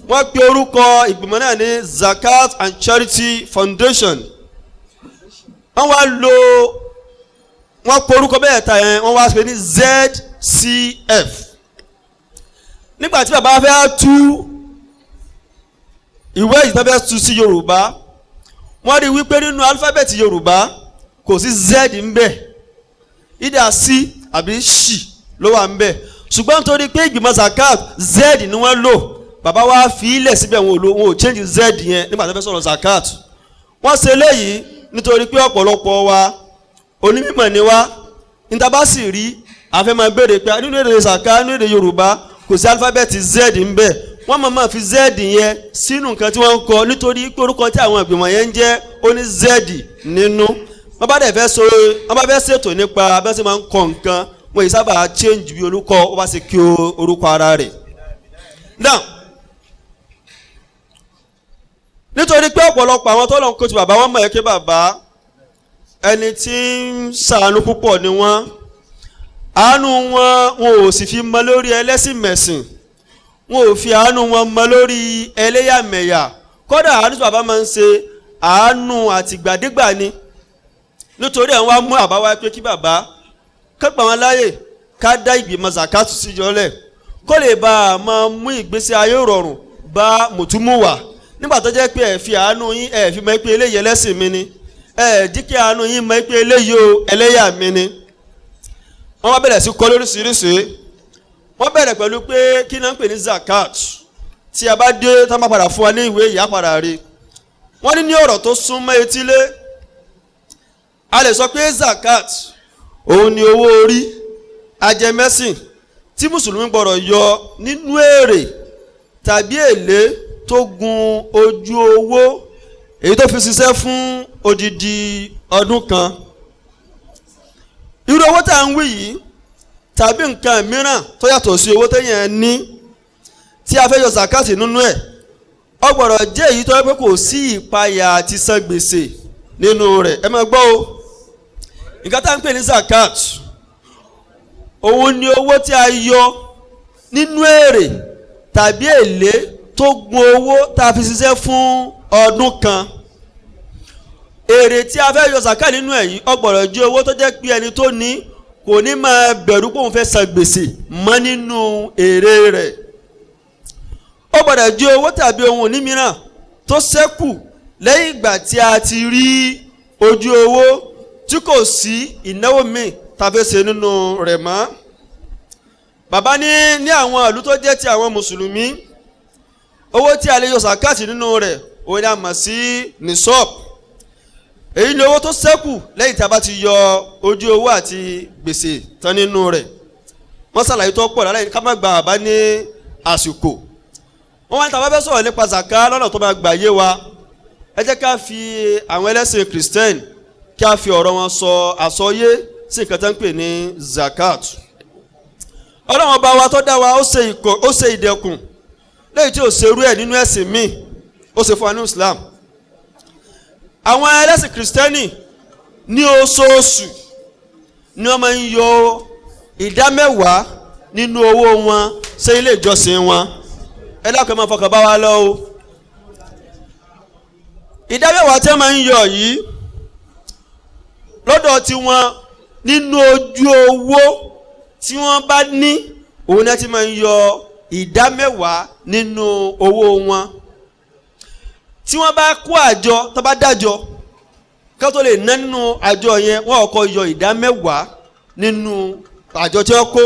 wọ́n pe orúkọ ìgbìmọ̀ náà ní Zakat and Charity Foundation. Wọ́n wá lo wọ́n pe orúkọ bẹ́ẹ̀ ta yẹn, wọ́n wá pè ní ZCF. Nígbà tí bàbá fẹ́ tú ìwé yìí tó fẹ́ tú sí Yorùbá, wọ́n rí wípé nínú alífábẹ́ẹ̀tì Yorùbá kò sí Z ńbẹ̀, ìdá C àbí ṣì ló wà ńbẹ̀. Ṣùgbọ́n nítorí pé ìgbìmọ̀ zakat Z ni wọ́n lò, bàbá wa fi ilẹ̀ síbẹ̀, wọn ò lo, wọn ò change Z yẹn nígbà tó fẹ́ sọ̀rọ̀ zakat. Wọ́n ṣe léyìí nítorí pé ọ̀pọ̀lọpọ̀ wa onímọ̀ ni wá, níta bá sì rí àfẹ́ máa béèrè pé nínú èdè sàká, nínú èdè Yorùbá kò sí alífábẹ́ẹ̀tì Z ńbẹ̀. Wọ́n máa máa fi Z yẹn sínú nǹkan tí wọ́n ń kọ nítorí pé orúkọ tí àwọn ìgbìmọ̀ yẹn ń jẹ́ ó ní Z nínú. Wọ́n bá dẹ̀ fẹ́ so, wọ́n bá fẹ́ ṣètò nípa bẹ́ẹ̀ sì máa ń kọ nǹkan, wọ́n yìí sábà change bí orúkọ ó bá ṣe kí orúkọ ara rẹ̀. Now, nítorí pé ọ̀pọ̀lọpọ̀ àwọn tọ́lọ̀ ń kó ti bàbá wọn mọ̀ ẹ́ kí bàbá ẹni tí ń ṣàánú púpọ̀ ni wọ́n, àánú wọn wọn ò sì fi mọ lórí ẹlẹ́sìn mẹ̀sìn, wọn ò fi àánú wọn mọ lórí ẹlẹ́yàmẹ̀yà. Kódà àánú tí bàbá máa ń ṣe àánú àtìgbàdégbà ni. Nítorí àwọn amú àbá wa pé kí bàbá kẹ́pà wọn láàyè ká dá ìgbìmọ̀ zakatu síjọ́lẹ̀ kó lè bá a máa mú ìgbésí ayé rọrùn bá mùtúmùwà. Nígbà tó jẹ́ pé ẹ fi àánú yín ẹ fi mọ̀ pé eléyìí ẹlẹ́sìn mi ni, ẹ jí kí àánú yín mọ̀ pé eléyìí o ẹlẹ́yà mi ni. Wọ́n wá bẹ̀rẹ̀ sí kọ́ lóríṣiríṣi. Wọ́n bẹ̀rẹ̀ pẹ̀lú pé kí náà ń pè ní zakat. Tí a bá dé tá a máa padà fún wa ní ìwé ìyá padà rí. Wọ́n ní ní ọ̀rọ̀ tó súnmọ́ etílé, a lè sọ pé zakat òun ni owó orí ajẹmẹ́sìn tí mùsùlùmí gbọ́dọ̀ yọ nínú èrè tàbí èlé tó gun ojú owó èyí tó fi ṣiṣẹ́ fún odidi ọdún kan. Irú owó tá à ń wí yìí tàbí nǹkan mìíràn tó yàtọ̀ sí owó téèyàn ní tí a fẹ́ yọ zakati nínú ẹ̀, ó gbọ́dọ̀ jẹ́ èyí tó yẹ pé kò sí ìpayà àti san gbèsè nínú rẹ̀. Ẹ máa gbọ́ o, nǹkan tá à ń pè ní zakat òun ni owó tí a yọ nínú èrè tàbí èlé tó gun owó tá a fi ṣiṣẹ́ fún ọdún kan. Èrè tí a fẹ́ yọ zakat nínú ẹ̀ yìí, ó gbọ́dọ̀ jẹ́ owó tó jẹ́ pé ẹni tó ní kò ní máa bẹ̀rù pé òun fẹ́ san gbèsè mọ́ nínú èrè rẹ̀. Ó gbọ́dọ̀ jẹ́ owó tàbí ohun ìní mìíràn tó ṣẹ́kù lẹ́yìn ìgbà tí a ti rí ojú owó tí kò sí ìnáwó míì tá a fẹ́ ṣe nínú rẹ̀ mọ́. Bàbá ní ní àwọn ìlú tó jẹ́ ti àwọn mùsùlùmí, owó tí a lè yọ sàkáàtì nínú rẹ̀ òun ni a mọ̀ sí nisọ́ọ̀bù. Èyí ni owó tó ṣẹ́kù lẹ́yìn tí a bá ti yọ ojú owó àti gbèsè tán nínú rẹ̀. Wọ́n ṣàlàyé tó pọ̀ lálẹ́ ká má gba bàbá ní àsìkò. Wọ́n wá ní tá bá fẹ́ sọ̀rọ̀ nípa zaka lọ́nà tó máa gbà yé wa, ẹ jẹ́ ká fi àwọn ẹlẹ́sìn Christian kí a fi ọ̀rọ̀ wọn sọ àsọyé sí nǹkan tó ń pè ní zakat. Ọlọ́run ọba wa tó dá wa, ó ṣe ìdẹ̀kùn lẹ́yìn tí ò ṣerú ẹ̀ nínú ẹ̀sìn míì, ó ṣe fún wa ní Islam. Àwọn ẹlẹ́sìn Kristẹni ní oṣooṣù ni wọ́n máa ń yọ 10% nínú owó wọn sí ilé ìjọsìn wọn. Ẹ dákun, ẹ máa fọkàn bá wa lọ o. 10% tí wọ́n máa ń yọ yìí lọ́dọ̀ tiwọn, nínú ojú owó tí wọ́n bá ní òun náà ti máa ń yọ 10% nínú owó wọn. Tí wọ́n bá kó àjọ, tó bá dájọ ká tó lè ná nínú àjọ yẹn, wọ́n kọ́kọ́ yọ 10% nínú àjọ tí wọ́n kó.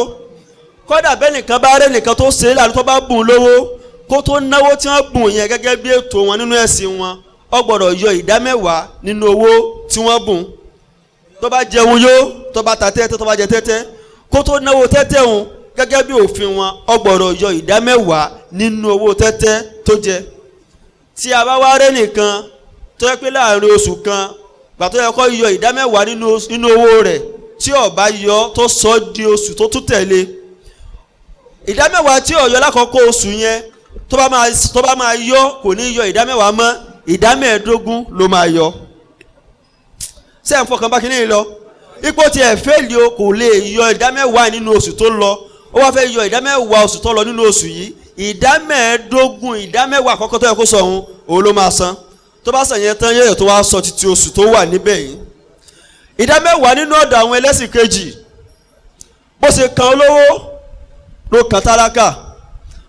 Kódà bẹ́ẹ̀ nìkan bá rẹ́ nìkan tó ṣe é lànà tó bá bùn lówó, kó tó náwó tí wọ́n bùn yẹn gẹ́gẹ́ bí ètò wọn nínú ẹ̀sìn wọn, ó gbọ́dọ̀ yọ 10% nínú owó tí wọ́n bùn. Tó bá jẹun yó, tó bá ta tẹ́tẹ́, tó bá jẹ tẹ́tẹ́, kó tó náwó tẹ́tẹ́ òun gẹ́gẹ́ bí òfin wọn, ó gbọ́dọ̀ yọ 10% nínú owó tẹ́tẹ́ tó jẹ. Tí a bá wá rẹ́ nìkan tó yẹ pé láàrin oṣù kan gbà tó yẹ kó yọ 10% nínú owó rẹ̀, tí ó bá yọ tó sọ di oṣù tó tún tẹ̀lé, 10% tí ó yọ lákọ̀ọ́kọ́ oṣù yẹn, tó bá máa yọ, kò ní yọ 10% mọ́, 15% ló máa yọ. Ṣé ẹ̀ ń fọkàn bá kínní lọ? Ipò tí ẹ̀ fẹ́ẹ̀lì o, kò lè yọ 10% nínú oṣù tó lọ, ó wá fẹ́ yọ 10% oṣù tó lọ nínú oṣù yìí. 15% 10% àkọ́kọ́ tó yẹ kó sọ òun ló máa san. Tó bá san yẹn tán, yẹ́yẹ̀ tó wá sọ títí oṣù tó wà níbẹ̀ yìí. 10% nínú ọ̀dọ̀ àwọn ẹlẹ́sìn kejì, bó ṣe kan olówó ló kan tálákà,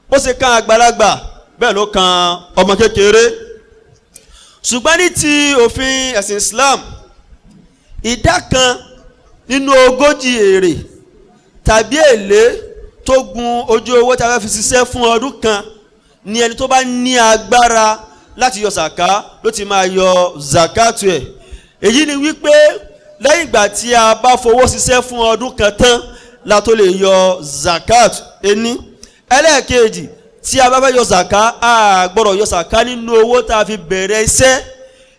bó ṣe kan àgbàlagbà bẹ́ẹ̀ ló kan ọmọ kékeré. Ṣùgbọ́n ní ti òfin ẹ̀sìn Islam, 40% èrè tàbí èlé tó gun ojú owó tí a fẹ́ fi ṣiṣẹ́ fún ọdún kan ni ẹni tó bá ní agbára láti yọ zaka ló ti máa yọ zakatu ẹ̀. Èyí ni wípé lẹ́yìn ìgbà tí a bá fowó ṣiṣẹ́ fún ọdún kan tán la tó lè yọ zakat. Ení ẹlẹ́ẹ̀kejì, tí a bá fẹ́ yọ zaka, a gbọ́dọ̀ yọ zaka nínú owó tá a fi bẹ̀rẹ̀ iṣẹ́.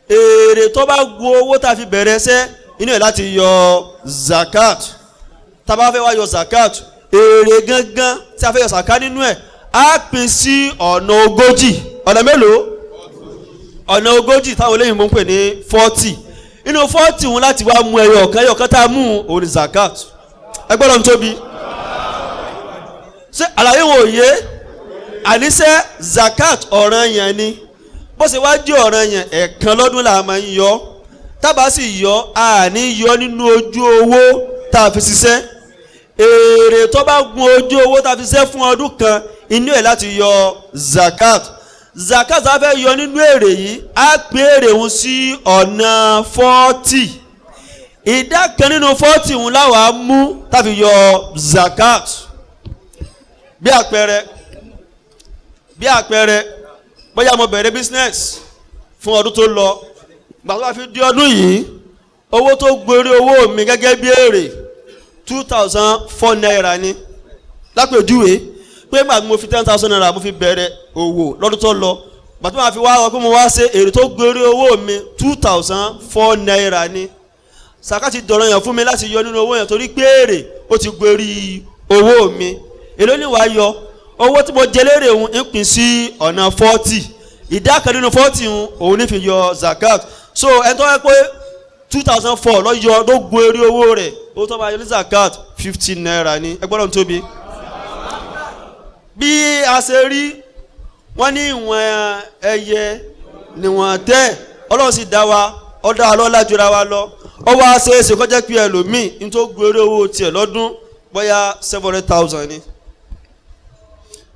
Èrè tó bá gun owó tá a fi bẹ̀rẹ̀ iṣẹ́ inú ẹ̀ láti yọ zakat. Tá a bá fẹ́ wá yọ zakat, èrè gangan tí a fẹ́ yọ zaka nínú ẹ̀ á pín sí ọ̀nà 40. Ọ̀nà mélòó? Ọ̀nà 40 táwọn olóyìnbó ń pè ní 40. Inú 40 òun láti wá mú ẹyọ ọ̀kan, ẹyọ ọ̀kan tá a mú òun ní zakat. Ẹ gbọ́dọ̀ ń tóbi. Ṣé àlàyé wọn ò yé? Àníṣe zakat ọ̀ranyàn ni. Bó ṣe wá jẹ́ ọ̀ranyàn, ẹ̀ẹ̀kan lọ́dún là máa ń yọ. Tábà sì yọ, a ní yọ nínú ojú owó tá a fi ṣiṣẹ́. Èrè tó bá gun ojú owó tá a fi ṣiṣẹ́ fún ọdún kan, inú ẹ̀ láti yọ zakat. Zakat a fẹ́ yọ nínú èrè yìí, á pín èrè òun sí ọ̀nà 40. 1% nínú 40 òun láwa mú tá a fi yọ zakat. Bí àpẹẹrẹ, bóyá mo bẹ̀rẹ̀ business fún ọdún tó lọ, gbà tó bá fi di ọdún yìí, owó tó gorí owó mi gẹ́gẹ́ bí èrè 2,004 naira ni. Lápèjúwe pé nígbà tí mo fi ₦10,000 mo fi bẹ̀rẹ̀ òwò lọ́dún tó lọ, gbàtí màá fi wá ọ pé mo wá ṣe èrè tó gbèrè owó mi ₦2,004 ni. Sàká ti dọ̀rọ̀ yàn fún mi láti yọ nínú owó yẹn torí pé èrè ó ti gbèrè owó mi. Èló ni wàá yọ? Owó tí mo jẹ lérè òun ń pín sí ọ̀nà 40, ìdá kan nínú 40 òun ní fi yọ zakat. So ẹni tó wáyé pé 2,004 lọ yọ ló gun eré owó rẹ̀, owó tó máa yọ ní zakat ₦50 ni. Ẹ gbọ́dọ̀ tóbi bí a ṣe rí. Wọ́n ní ìwọ̀n ẹyẹ níwọ̀n tẹ́ Ọlọ́run sì dá wa, ọ̀dà ọlọ́lá jura wa lọ. Ó wá ṣe é ṣe kọjá pé ẹlòmíì ní tó gun eré owó tiẹ̀ lọ́dún bóyá 700,000 ni,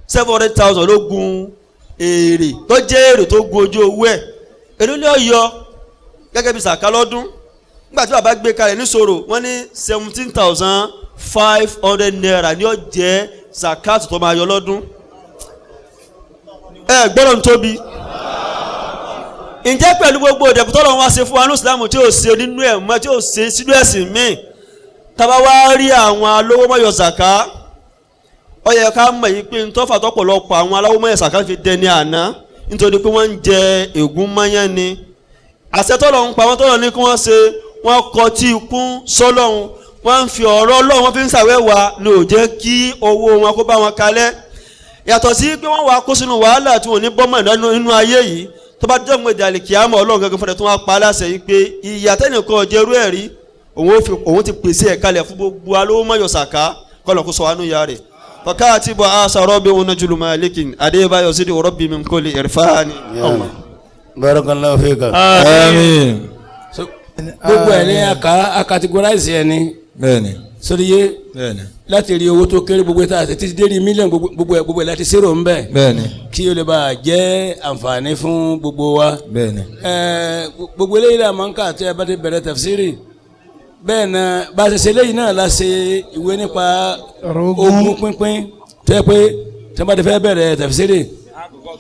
700,000 ló gun èrè tó jẹ́ èrè tó gun ojú owó ẹ̀. Èló ni ó yọ gẹ́gẹ́ bí sàká lọ́dún? Nígbà tí bàbá gbé kalẹ̀ níṣòro, wọ́n ní ₦17,500 ni ó jẹ́ zakat tó máa yọ lọ́dún. Ẹ gbọ́dọ̀ ń tóbi. Ǹjẹ́ pẹ̀lú gbogbo ìdẹ̀kùn tọ́lọ́run wá ṣe fún wa ní Ìsìlámù tí ò ṣe nínú ẹ̀ mọ́, tí ò ṣe sínú ẹ̀sìn míì, tábà wá rí àwọn alówó mọ́yọ̀ zàká, ó yẹ ká mọ̀ yìí pé ntọ́fà tọ́pọ̀lọpọ̀ àwọn aláwọ̀ mọ́yọ̀ zàká fi dẹni àná nítorí pé wọ́n ń jẹ ègún mọ́yán ni. Àṣẹ tọ́lọ́run pa wọ́n, tọ́lọ́run ní kí wọ́n ṣe, wọ́n kọ tí ikú sọ́lọ́run, wọ́n ń fi ọ̀rọ̀ Ọlọ́run wọ́n fi ń ṣàwẹ́wà ni ò jẹ́ kí owó wọn kó bá wọn kalẹ̀. Yàtọ̀ sí pé wọ́n wá kó sínú wàhálà tí wọ́n ní bọ́mọ̀ nínú ayé yìí, tó bá dé ọ̀gbìn ìdàlẹ̀ kíámọ̀, Ọlọ́run gẹ́gẹ́ fúnra tó wá pa á láṣẹ yìí pé ìyà tẹ́nìkan jẹ́rú ẹ̀ rí, òun ti pèsè ẹ̀ kalẹ̀ fún gbogbo alówó mọ̀yọ̀ sàká, kọ́lọ̀ kó sọ wánú ya rẹ̀. Fọkàtì bọ̀ àṣà rọ́bì òun náà jùlùmọ̀ àlékìn Adébáyọ̀ sídìí rọ́bì mi kò lè ẹ̀rfáàní. Barakallahu fika. Àmín. Gbogbo ẹ̀ ní aka categorize ẹ̀ ní Bẹ́ẹ̀ni. sóríyé Bẹ́ẹ̀ni. láti rí owó tó kéré, gbogbo ẹ̀ títí dé rí mílíọ̀nù, gbogbo ẹ̀ láti ṣèrò ń bẹ̀ Bẹ́ẹ̀ni. kí o lè bá a jẹ́ àǹfààní fún gbogbo wa. Bẹ́ẹ̀ni. Gbogbo eléyìí la máa ń kà tí a bá ti bẹ̀rẹ̀ tafsiri. Bẹ́ẹ̀ náà bá a ṣe ṣe eléyìí náà la ṣe ìwé nípa ogún pínpín tó yẹ pé tí wọ́n bá ti fẹ́ bẹ̀rẹ̀ tafsiri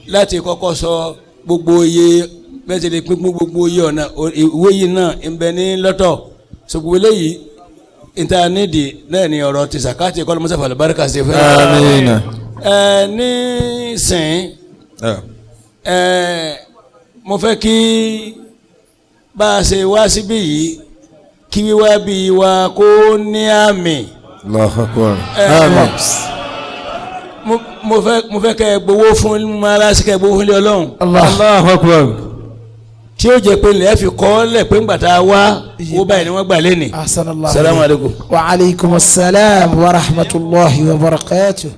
láti kọ́kọ́ sọ gbogbo iye bẹ́ẹ̀ ti lè pínpín gbogbo iye ọ̀nà, ìwé yìí náà ń bẹ ní lọ́tọ̀. So gbogbo eléyìí níta nídìí náà ni ọ̀rọ̀ ti sàkáàtì kọ́ ló mọ́sá fàlùbáríkà ṣe fẹ́. Àmín. Ní sìn mo fẹ́ kí bá a ṣe wá síbí yìí, kí wíwá bí wa kó ní àmì. Allahu akbar. Àmín. Mo fẹ́ kẹ́ ẹ gbowó fún mọ́lásí, kẹ́ ẹ gbowó fún ilé Ọlọ́run. Allahu akbar. Tí ó jẹ́ pé lẹ́ẹ̀ fi kọ́ lẹ̀ pé ńgbà tá a wá owó báyìí ni wọ́n gbà lẹ́nìí. Ahsanallahu. Salamu alaykum. Wa alaykum assalam wa rahmatulahi wa barakatuh.